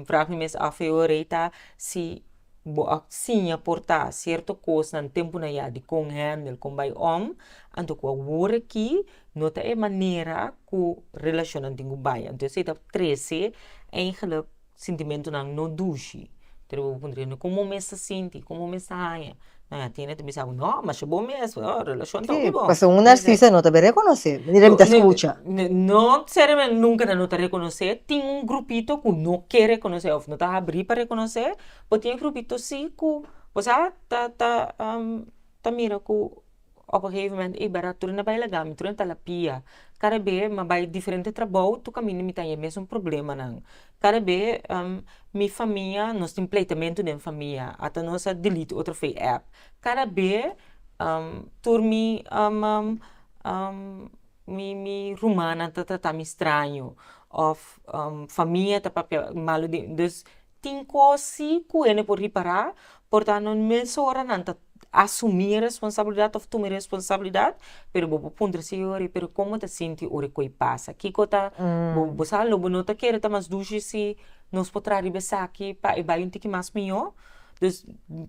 vraag mi mes af e ora ei ta si. Bo a siña por ta sierto kosnan tempunan ya di kon handle, kon bai om, anto ku awor aki no ta e manera ku relashonnan tin ku bai. Anto esei ta trese eigenlijk sintimentunan no dushi. Pero bo puntra hende kon bo mes ta sinti, kon bo mes ta haña. No ya tiene ta bisa bo no, masha bo mes, relashon ta hopi bon. Pasobra un narsista no ta be rekonosé, manera mi ta skucha. No necesariamente nunka nan no ta rekonosé, tin un grupito ku no ke rekonosé òf no ta habrí pa rekonosé, Bo tin e grupito si ku bo sa ta ta ta mira ku op een gegeven moment ey bera tur hende a bai laga mi tur hende ta la pia kada be mi a bai diferente trabou tur kaminda mi ta haña e mesun problemanan kada be mi famia nos tin pleitamentu den famia ata nos a delete otro fe app kada be tur mi mi mi rumannan ta trata mi straño òf famia ta papia malu di mi dus Tin kos si ku hende por ripará, por ta no mesora nan ta asumí e responsabilidat òf tuma e responsabilidat, pero bo por puntra si ora pero kon bo ta sinti ora ku e pasa? Kiko ta bo bo sa lo bo no ta kere ta mas dushi si nos por traha riba esaki pa e bai un tiki mas mihó? Dus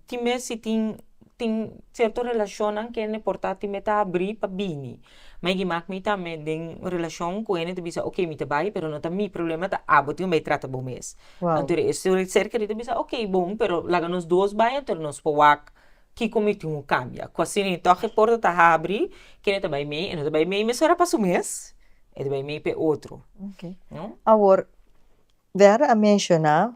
tin mes si tin tin sierto relashonnan kende por ta tin meta habrí pa bini. Maggie mak mi tambe den un relashon ku hende ta bisa ok mi ta bai pero no ta mi problema ta abo tin ku bai trata bo mes. Anto e ser kerido ta bisa ok bon pero laga nos dos bai anto nos por wak kiko mi tin ku kambia. Ku asina tòg e porta ta habri kende ta bai mei e no ta bai mei mesora pa su mes e ta bai mei pa e otro. Awor Vera a menshoná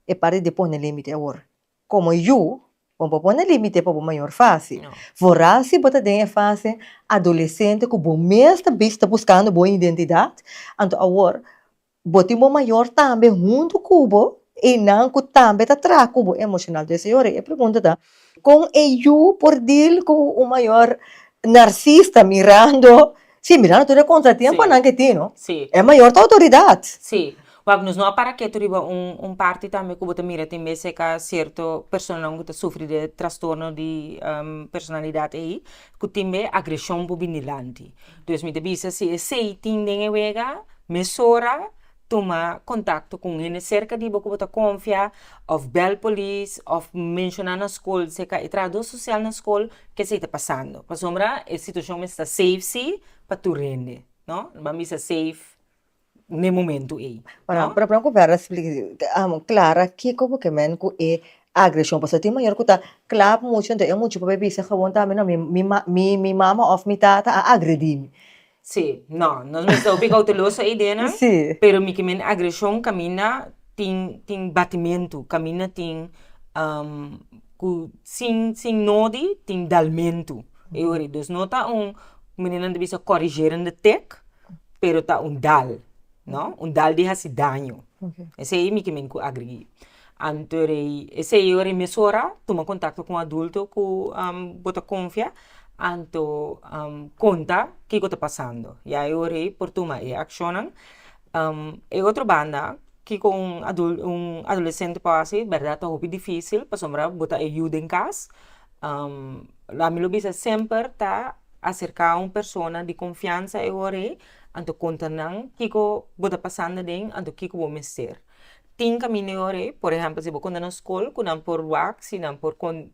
e parti di pone límite awor. Komo yu, bo por pone límite pa bo mayor fásil. Foral si bo ta den e fase adolesente ku bo mes ta bis ta buskando bo identidat, anto awor bo tin bo mayor tambe huntu ku bo i nan ku tambe ta traha ku bo emoshonal. Dus e ora e pregunta ta, kon e yu por deal ku un mayor narsista mirando Sí, mirando tur e kontratiemponan ke tin, no? Sí. E mayor ta outoridat. Sí. Wak, nos no a para ketu riba un un parti tambe ku bo ta mira tin bes seka sierto personanan ku ta sufri di trastorno di personalidat ei, ku tin be agreshon por bini dilanti. Dus mi ta bisa si esei tin den e wega, mesora tuma kontakto ku un hende serka di bo ku bo ta konfia, òf bèl polis, òf menshoná na skol seka e trahadó sosial na skol ke esei ta pasando. Pasobra e situashon mester ta safe sí pa tur hende, no? Ban bisa safe n'e momentu ei, Bueno, no? pero prome ku Vera splika, klara kiko bo ke men ku e agreshon, pasobra tin mayor ku ta klap muchu, anto e muchu por bai bisa gewoon tambe, no, mi mi mi mama òf mi tata a agredí mi. Sí, no, nos mester hopi kouteloso ei denan, Sí. pero mi ke men agreshon kaminda tin tin batimentu, kaminda tin ku sin sin nodi tin dalmentu e ora. Dus no ta un, manera nan ta bisa korigerende tek, pero ta un dal. no? Un dal di hasi daño. Esei mi ke men ku agregí. Anto rei esei ora mesora tuma kontakto ku un adulto ku bo ta konfia, anto konta kiko ta pasando. Ya e ora ei por tuma e akshonnan. E otro banda kiko un adul un adolesente por hasi bèrdat ta hopi difísil pasobra bo ta e yu den kas. Ami lo bisa semper ta aserká un persona di konfiansa e ora ei Anto konta nan kiko bo ta pasando aden, anto kiko bo mester. Tin kaminda e ora ei, por ehèmpel si bo konta na skol ku nan por wak si nan por kon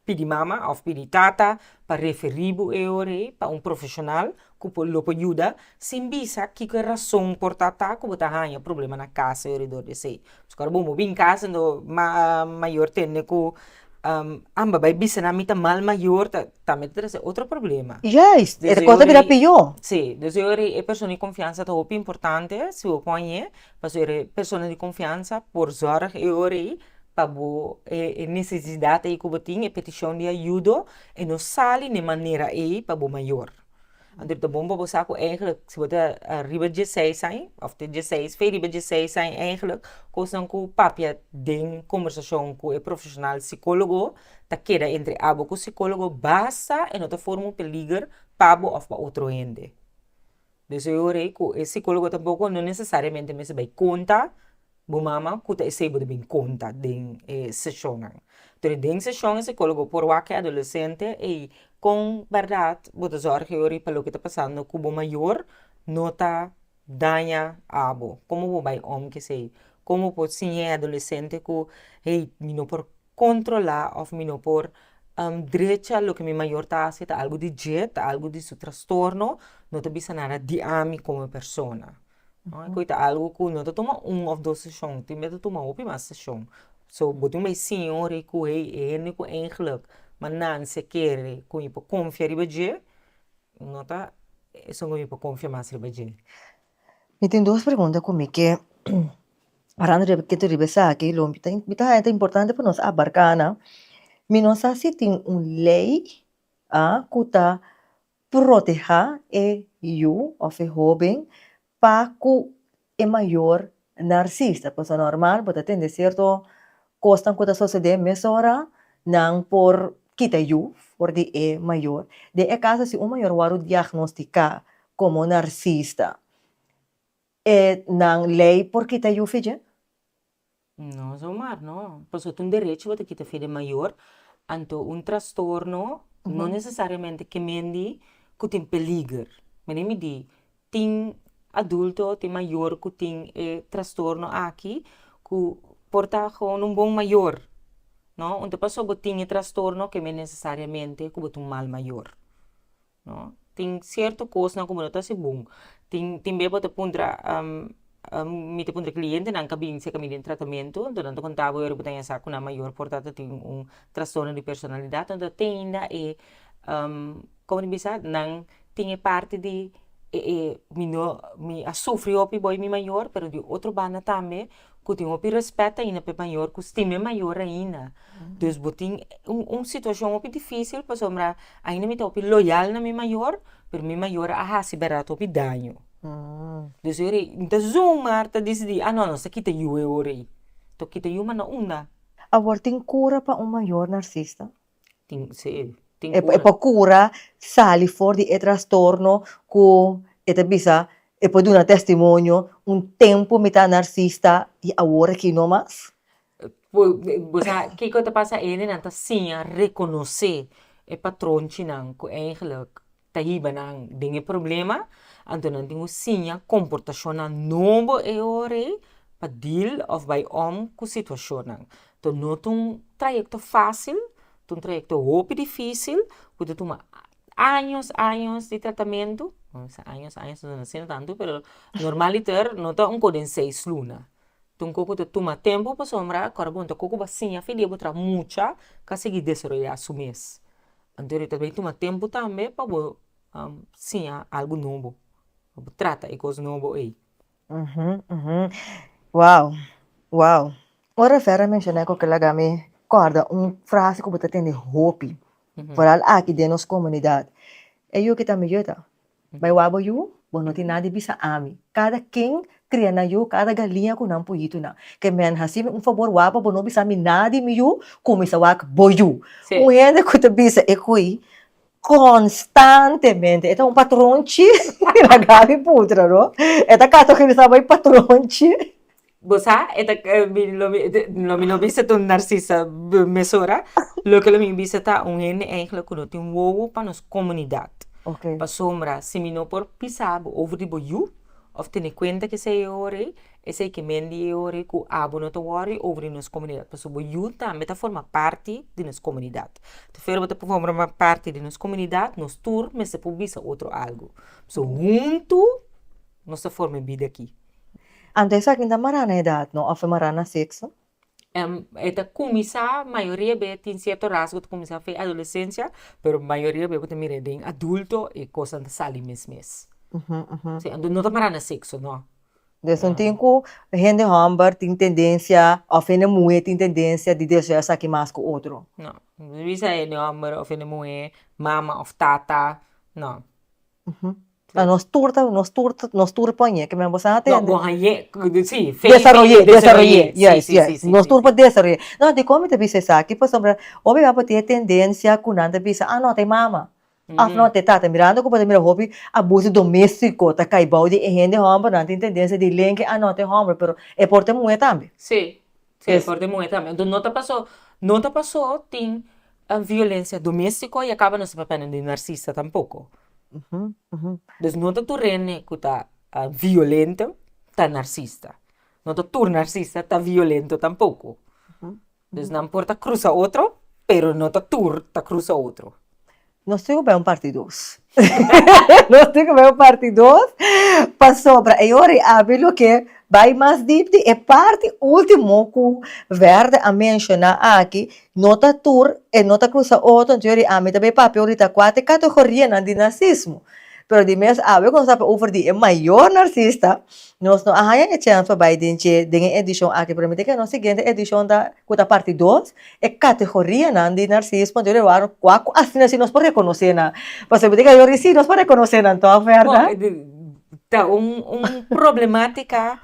pidi mama òf pidi tata pa referí bo e ora ei pa un profeshonal ku por lo por yuda sin bisa kiko e rason por ta ta ku bo ta haña problema na kas e ora ei dor di esei. Pasobra ora bo bo bin kas anto mayor tende ku amba bai bisa nan mi ta mal mayor ta tambe ta trese otro problema. Juist, e kos ta bira pió. Sí, dus e ora e persona di konfiansa ta hopi importante si bo pon añe, pasobra e persona di konfiansa por zòrg e ora ei pa bo e nesesidat ei ku bo tin, e petishon di ayudo, e no sali na e manera ei pa bo mayor. Anto ta bon pa bo sa ku eigenlijk si bo ta riba dieseis aña òf te dieseis fe riba dieseis aña eigenlijk kosnan ku papia den kombersashon ku e profeshonal sikólogo ta keda entre abo ku sikólogo basta e no ta forma un peliger pa bo òf pa otro hende. Dus e ora ei ku e sikólogo tampoko no nesesariamente mester bai konta Bo mama ku ta esei bo ta bin konta den e seshonnan. Pero den seshon e sikólogo por wak e adolesente ei kon bèrdat bo ta zòrg e ora pa loke ta pasando ku bo mayor no ta daña abo. Komo bo bai om ku esei? Komo bo por siña e adolesente ku hey mi no por. kontrolá òf mi no por drecha loke mi mayor ta hasi, ta algu di dje, ta algu di su trastorno, no ta bisa nada di ami komo persona. No, e koi ta algu ku no ta tuma un òf dos seshon, tin bes ta tuma hopi mas seshon. So bo tin bai siña ora ei ku hey, e hende ku eigentlik mi a nanse kere ku mi por konfia riba dje, no ta esun ku mi por konfia mas riba dje. Mi tin dos pregunta ku mi ke parando riba ke ta riba esaki lo mi ta mi ta haña ta importante pa nos abarká nan. Mi no sa si tin un lei a ku ta protehá e yu òf e hóben pa ku e mayor narsista. Pasobra normal bo ta tende sierto kosnan ku ta sosodé mesora nan por kita yu for di e mayor. Den e kaso si un mayor wòrdu diagnostiká komo narsista e nan lei por kita yu fidje? No, zomaar no. Pasobra ta un derecho bo ta kita fe di mayor, anto un trastorno no necesariamente ke mendi ku tin peliger. Mene mi di, tin adulto, tin mayor ku tin e trastorno aki ku por ta gewoon un bon mayor, no. Un ta pasobra bo tin e trastorno ke men necesariamente ku bo ta un mal mayor. No? Tin cierto cosnan cu bo no ta haci bon. Tin tin bes bo ta puntra mi ta puntra clientenan cu a bin cerca mi den tratamento, enton nan ta conta bo ora bo ta haña sa cu nan mayor por ta ta tin un trastorno di personalidad, enton te ainda e como ta bisa nan tin e parti di e e mi no mi a sufri hopi bo mi mayor, pero di otro banda tambe ku tin hopi rèspèt ainda pa e mayor, ku stima e mayor ainda. Dus bo tin un un situashon hopi difísil pasobra ainda mi ta hopi loyal na mi mayor, pero mi mayor a hasi bèrdat hopi daño. Dus e ora ei mi ta zomaar ta disidí, ah no, nos ta kita yu e ora ei. Ta kita yu manda unda? Awor tin kura pa un mayor narsista? Tin, sí, tin E kura. e por kura sali for di e trastorno ku e ta bisa e por duna testimonio un tempu mi ta narsista i awor aki no mas? Bo sa kiko ta pasa e hendenan ta siña rekonosé e patronchinan ku eigenlijk ta hiba nan den e problema, anto nan tin ku siña komportashonnan nobo e ora ei pa deal òf bai om ku situashonnan. Anto no ta un trayekto fásil, ta un trayekto hopi difísil ku ta tuma años años di tratamentu, no sa años años no ta asina tantu pero normaliter no ta un ko den seis luna, ta un ko ku ta tuma tempu pasobra kòrda bo ta ko ku bo a siña fin di e bo traha mucha ka sigui desaroyá su mes. Anto ta bay tuma tempu tambe pa bo siña algu nobo, pa bo trata e kos nobo ey. Wow, wow. Ora Fer a menshoná ku kila laga mi kòrda un frase ku bo ta tende hopi, foral aki den nos komunidat, E yu ki ta mi yu ta. Bai wak bo yu, bo no tin nada di bisa ami. Kada ken kria nan yu, kada galiña ku nan puyitunan. Ke men hasi mi un fabor wak pa bo no bisa mi nada di mi yu, kuminsá wak bo yu. Un hende ku ta bisa e kui konstantemente, e ta un patronchi, laga mi putra no, e ta kategorisá bai patronchi. Bo sa, e ta mi lo mi lo mi no bisa ta un narsista mesora, loke lo mi bisa ta un hende eigenlijk ku no tin wowo pa nos komunidat. Pasobra si mi no por bisa bo over di bo yu òf tene kuenta ku esei e ora ei, esei ke men di e ora ei ku abo no ta wòri over di nos komunidat, pasobra bo yu tambe ta forma parti di nos komunidat. Te fera bo ta forma parti di nos komunidat, nos tur mester por bisa otro algu. So huntu nos ta forma e bida aki. Anto esaki ta mará na edat no òf e mará na sekso? E ta kuminsá mayoria be tin sierto rasgo ta kuminsá fe adolesensia pero mayoria be bo ta mira den adulto e kosnan ta sali mes mes. Si anto no ta mará na sekso no. Des un tin ku hende hòmber tin tendensia òf hende muhé tin tendensia di deseá esaki mas ku otro? No, no bisa hende hòmber òf hende muhé, mama òf tata, no. Ta nos tur ta nos tur ta nos tur por hañ'é ke men bo sa No, tende. bo hañ'é, si, fe Desaroy'é, fe desaroy'é, desaroy'é, si, yes, si, yes. si, si, Nos si, tur si. por desaroy'é. No, dikon mi ta bisa esaki? Pasobra hopi bia bo tin e tendensia ku nan ta bisa, ah no, ta e mama, òf no, ta e tata. Mirando ku bo ta mira hopi abuso doméstiko ta kai bou di e hende hòmber, nan tin tendensia di lenke, ah no, ta e hòmber, pero e por ta e muhé tambe. Si, si, e por ta e muhé tambe. Enton no ta pasó, no ta pasó tin violencia domestico y a caba no sa papia di narcista tampoco. Dus no ta tur hende cu ta violento ta narcista. No ta tur narcista ta violento tampoco. Dus nan por ta krusa otro, pero no ta tur ta krusa otro. Nos tin ku bai un parti dos. Nos tin ku bai un parti dos pasobra e ora ei abi loke bai mas dip di e parti ultimo ku Verde a menshoná aki, no ta tur e no ta krusa otro, anto yori ami ta bai papia orita kua ta e kategorianan di narsismo. Pero di mes awe ku nos a papia over di e mayor narsista, nos no a haña e chèns pa bai den dje den e edishon aki, pero mi ta kere nos siguiente edishon ta ku ta parti dos, e kategorianan di narsismo, anto yori wak kua ku asina si nos por rekonosé nan. Pasobra mi ta kere yori si nos por rekonosé nan tòg, Verda? Bon, ta un un problematika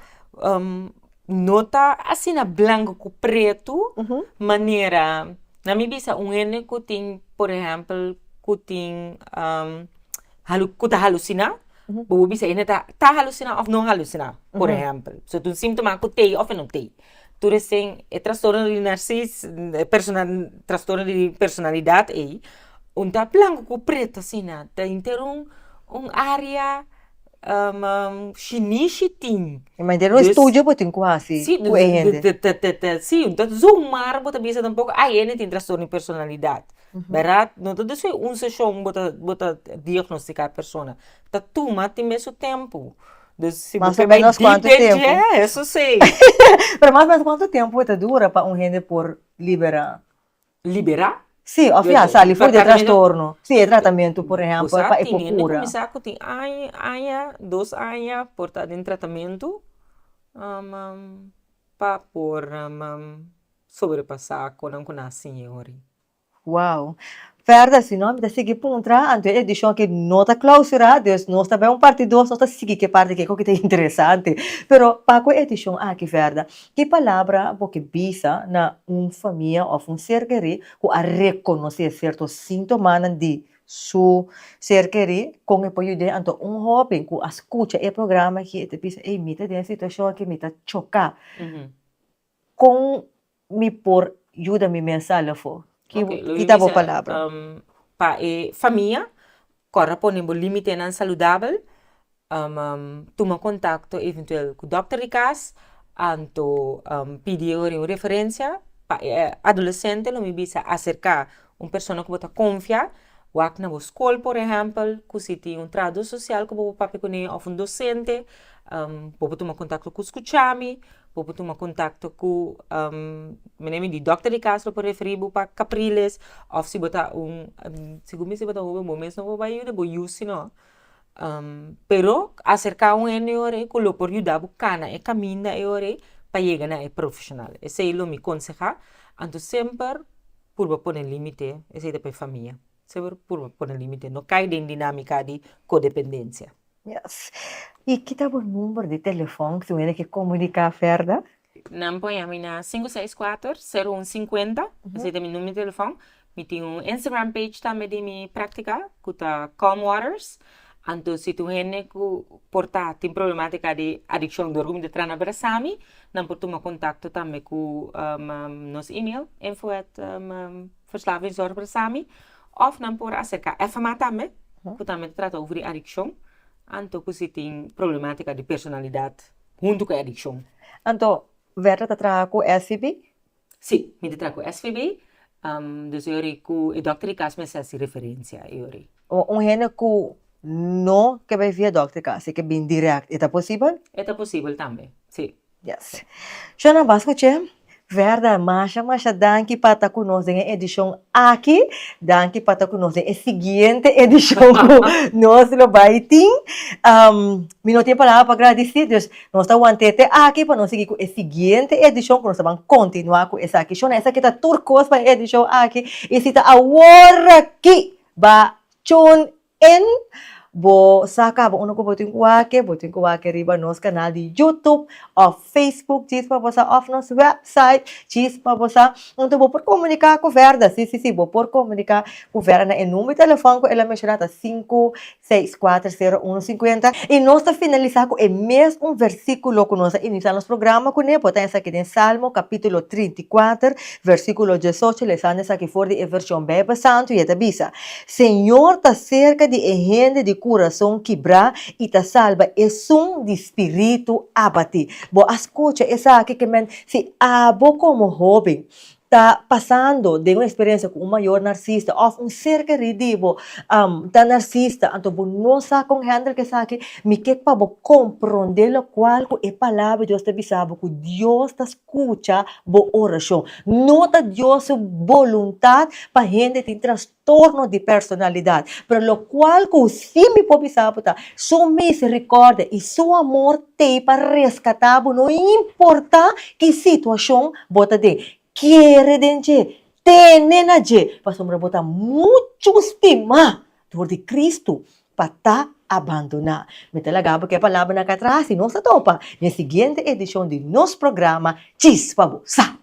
no ta asina blanku ku pretu manera na mi bisa un hende ku tin por ehèmpel ku tin ku ta halusiná bo por bisa e hende ta ta halusiná òf no halusiná por ehèmpel so ta un síntoma ku t'ei òf e no t'ei tur esei e trastorno di narcis trastorno di personalidat ei un ta blanku ku pretu asina ta henter un un área Shinishi tin. Ma henter un estudio bo tin ku hasi ku e hende. Si, no ta zomaar bo ta bisa tampoco ay e hende tin trastorno di personalidad. Berdad? No ta despues un seshon bo ta bo ta diagnostica e persona. Ta tuma tin mes su tempo. Dus si bo Mas o ke bai menos diep kuantu den tempu? dje, eso si. Pero mas o menos kuantu tempu ta dura pa un hende por libera? Liberá? Sí, òf ya, sali for di e trastorno. Sí, e tratamentu, por ehèmpel, Bo sa pa e por tin hende kura. kuminsá ku tin aña, aña, dos aña por ta den tratamentu pa por sobrepasá konan ku nan a siña e ora ei. Wow. Verder, si no, mi ta sigui puntra, anto e edishon aki no ta klausurá, dus nos ta bai un parti dos, nos ta sigui ku e parti aki, ku ta interesante. Pero pa ku e edishon aki, Verda, Ki palabra bo ke bisa na un famia òf un ser kerí ku a rekonosé sierto síntomanan di su ser kerí? Kon e por yud'é? Anto un hóben ku a skucha e programa aki e ta bisa, Ey, mi ta den e situashon aki, mi ta choká. Kon mi por yuda mi mes sali afó? Ki ki ta bo palabra? Pa e famia, kòrda pone bo límitenan saludabel Tuma kontakto eventuel ku dòkter di kas, anto pidi e ora un referensia pa e adolesente lo mi bisa aserká un persona ku bo ta konfia, wak na bo skol por ehèmpel ku si tin un trahadó sosial ku bo por papia kuné òf un dosente, bo por tuma kontakto ku Skuchami, bo por tuma kontakto ku mene mi di dòkter di kas lo por referí bo pa Capriles òf si bo ta un segun mi si bo ta hoben bo mes no por bai yuda bo yu si no. Pero aserká un hende e ora ei ku lo por yuda bo kana e kaminda e ora ei pa yega na e profeshonal. Esei lo mi konsehá. Anto semper purba pone límite, esei ta pa e famia. Semper purba pone límite, no kai den dinámika di kodependensia. Yes. I ki ta bo number di telefòn si un hende ke komuniká Ferda? Nan por yama mi na sinku seis kuater, sero un sinkuenta, esei ta mi number di telefòn. Mi tin un Instagram page tambe di mi práktika ku ta Calm Waters. Anto si tin un hende ku por ta tin problematika di adikshon dor ku mi ta traha na Brasami, nan por tuma kontakto tambe ku nos email info at verslavingszorg Brasami òf nan por aserká FMA tambe ku tambe ta trata over di adikshon anto ku si tin problematika di personalidat. Huntu ku e adikshon. Anto, Verda ta traha ku SVB? Sí, mi ta traha ku SVB. Dus e ora ku e dòkter di kas mester hasi referensia e ora. Un hende ku no ke bai via dòkter di kas, e ke bin dirèkt, e ta posibel? E ta posibel tambe, sí. Yes. Shona Baskuche, Verda, masha masha danki pa ta ku nos den e edishon aki. Danki pa ta ku nos den e siguiente edishon ku nos lo bai tin. Mi no tin palabra pa gradisí, dus nos ta want'é te aki pa nos sigui ku e siguiente edishon ku nos ta ban kontinuá ku esaki. Shona, esaki ta tur kos pa e edishon aki i si ta aworakí ba tune En bo sa kaba unda ku bo tin ku wak, bo tin ku wak riba nos kanal di YouTube òf Facebook djis pa bo sa òf nos wèpsait djis pa bo sa. Anto bo por komuniká ku Verda, si si si, bo por komuniká ku Verda na e number di telefòn ku el a menshoná ta sinku seis kuater sero unu sinkuenta. I nos ta finalisá ku e mes un versíkulo ku nos a inisá nos programa kuné, bo ta esaki den Salmo kapítulo 34 versíkulo diesocho, lesando esaki for di e vershon Beibel Santu i e ta bisa, Señor ta serka di e hende di kurason kibrá i ta salba esun di spiritu abatí. Bo a skucha esaki ke men si abo komo hóben. ta pasando den un eksperensia ku un mayor narsista òf un ser kerí di bo ta narsista, anto bo no sa kon hèndel ku esaki, mi ke pa bo komprondé lokual ku e Palabra di Dios ta bisa bo, ku Dios ta skucha bo orashon. No ta Dios su boluntat pa hende tin trastorno di personalidat, pero lokual ku sí mi por bisa bo ta, su miserikòrdia i su amor t'ei pa reskatá bo, no importá ki situashon bo ta den. Kere den dje, tene na dje, pasobra bo ta muchu stimá dor di Kristu pa ta abandoná. Mi ta laga bo ku e palabranan akí atras i nos ta topa den e siguiente edishon di nos programa Chispa Bo Sa!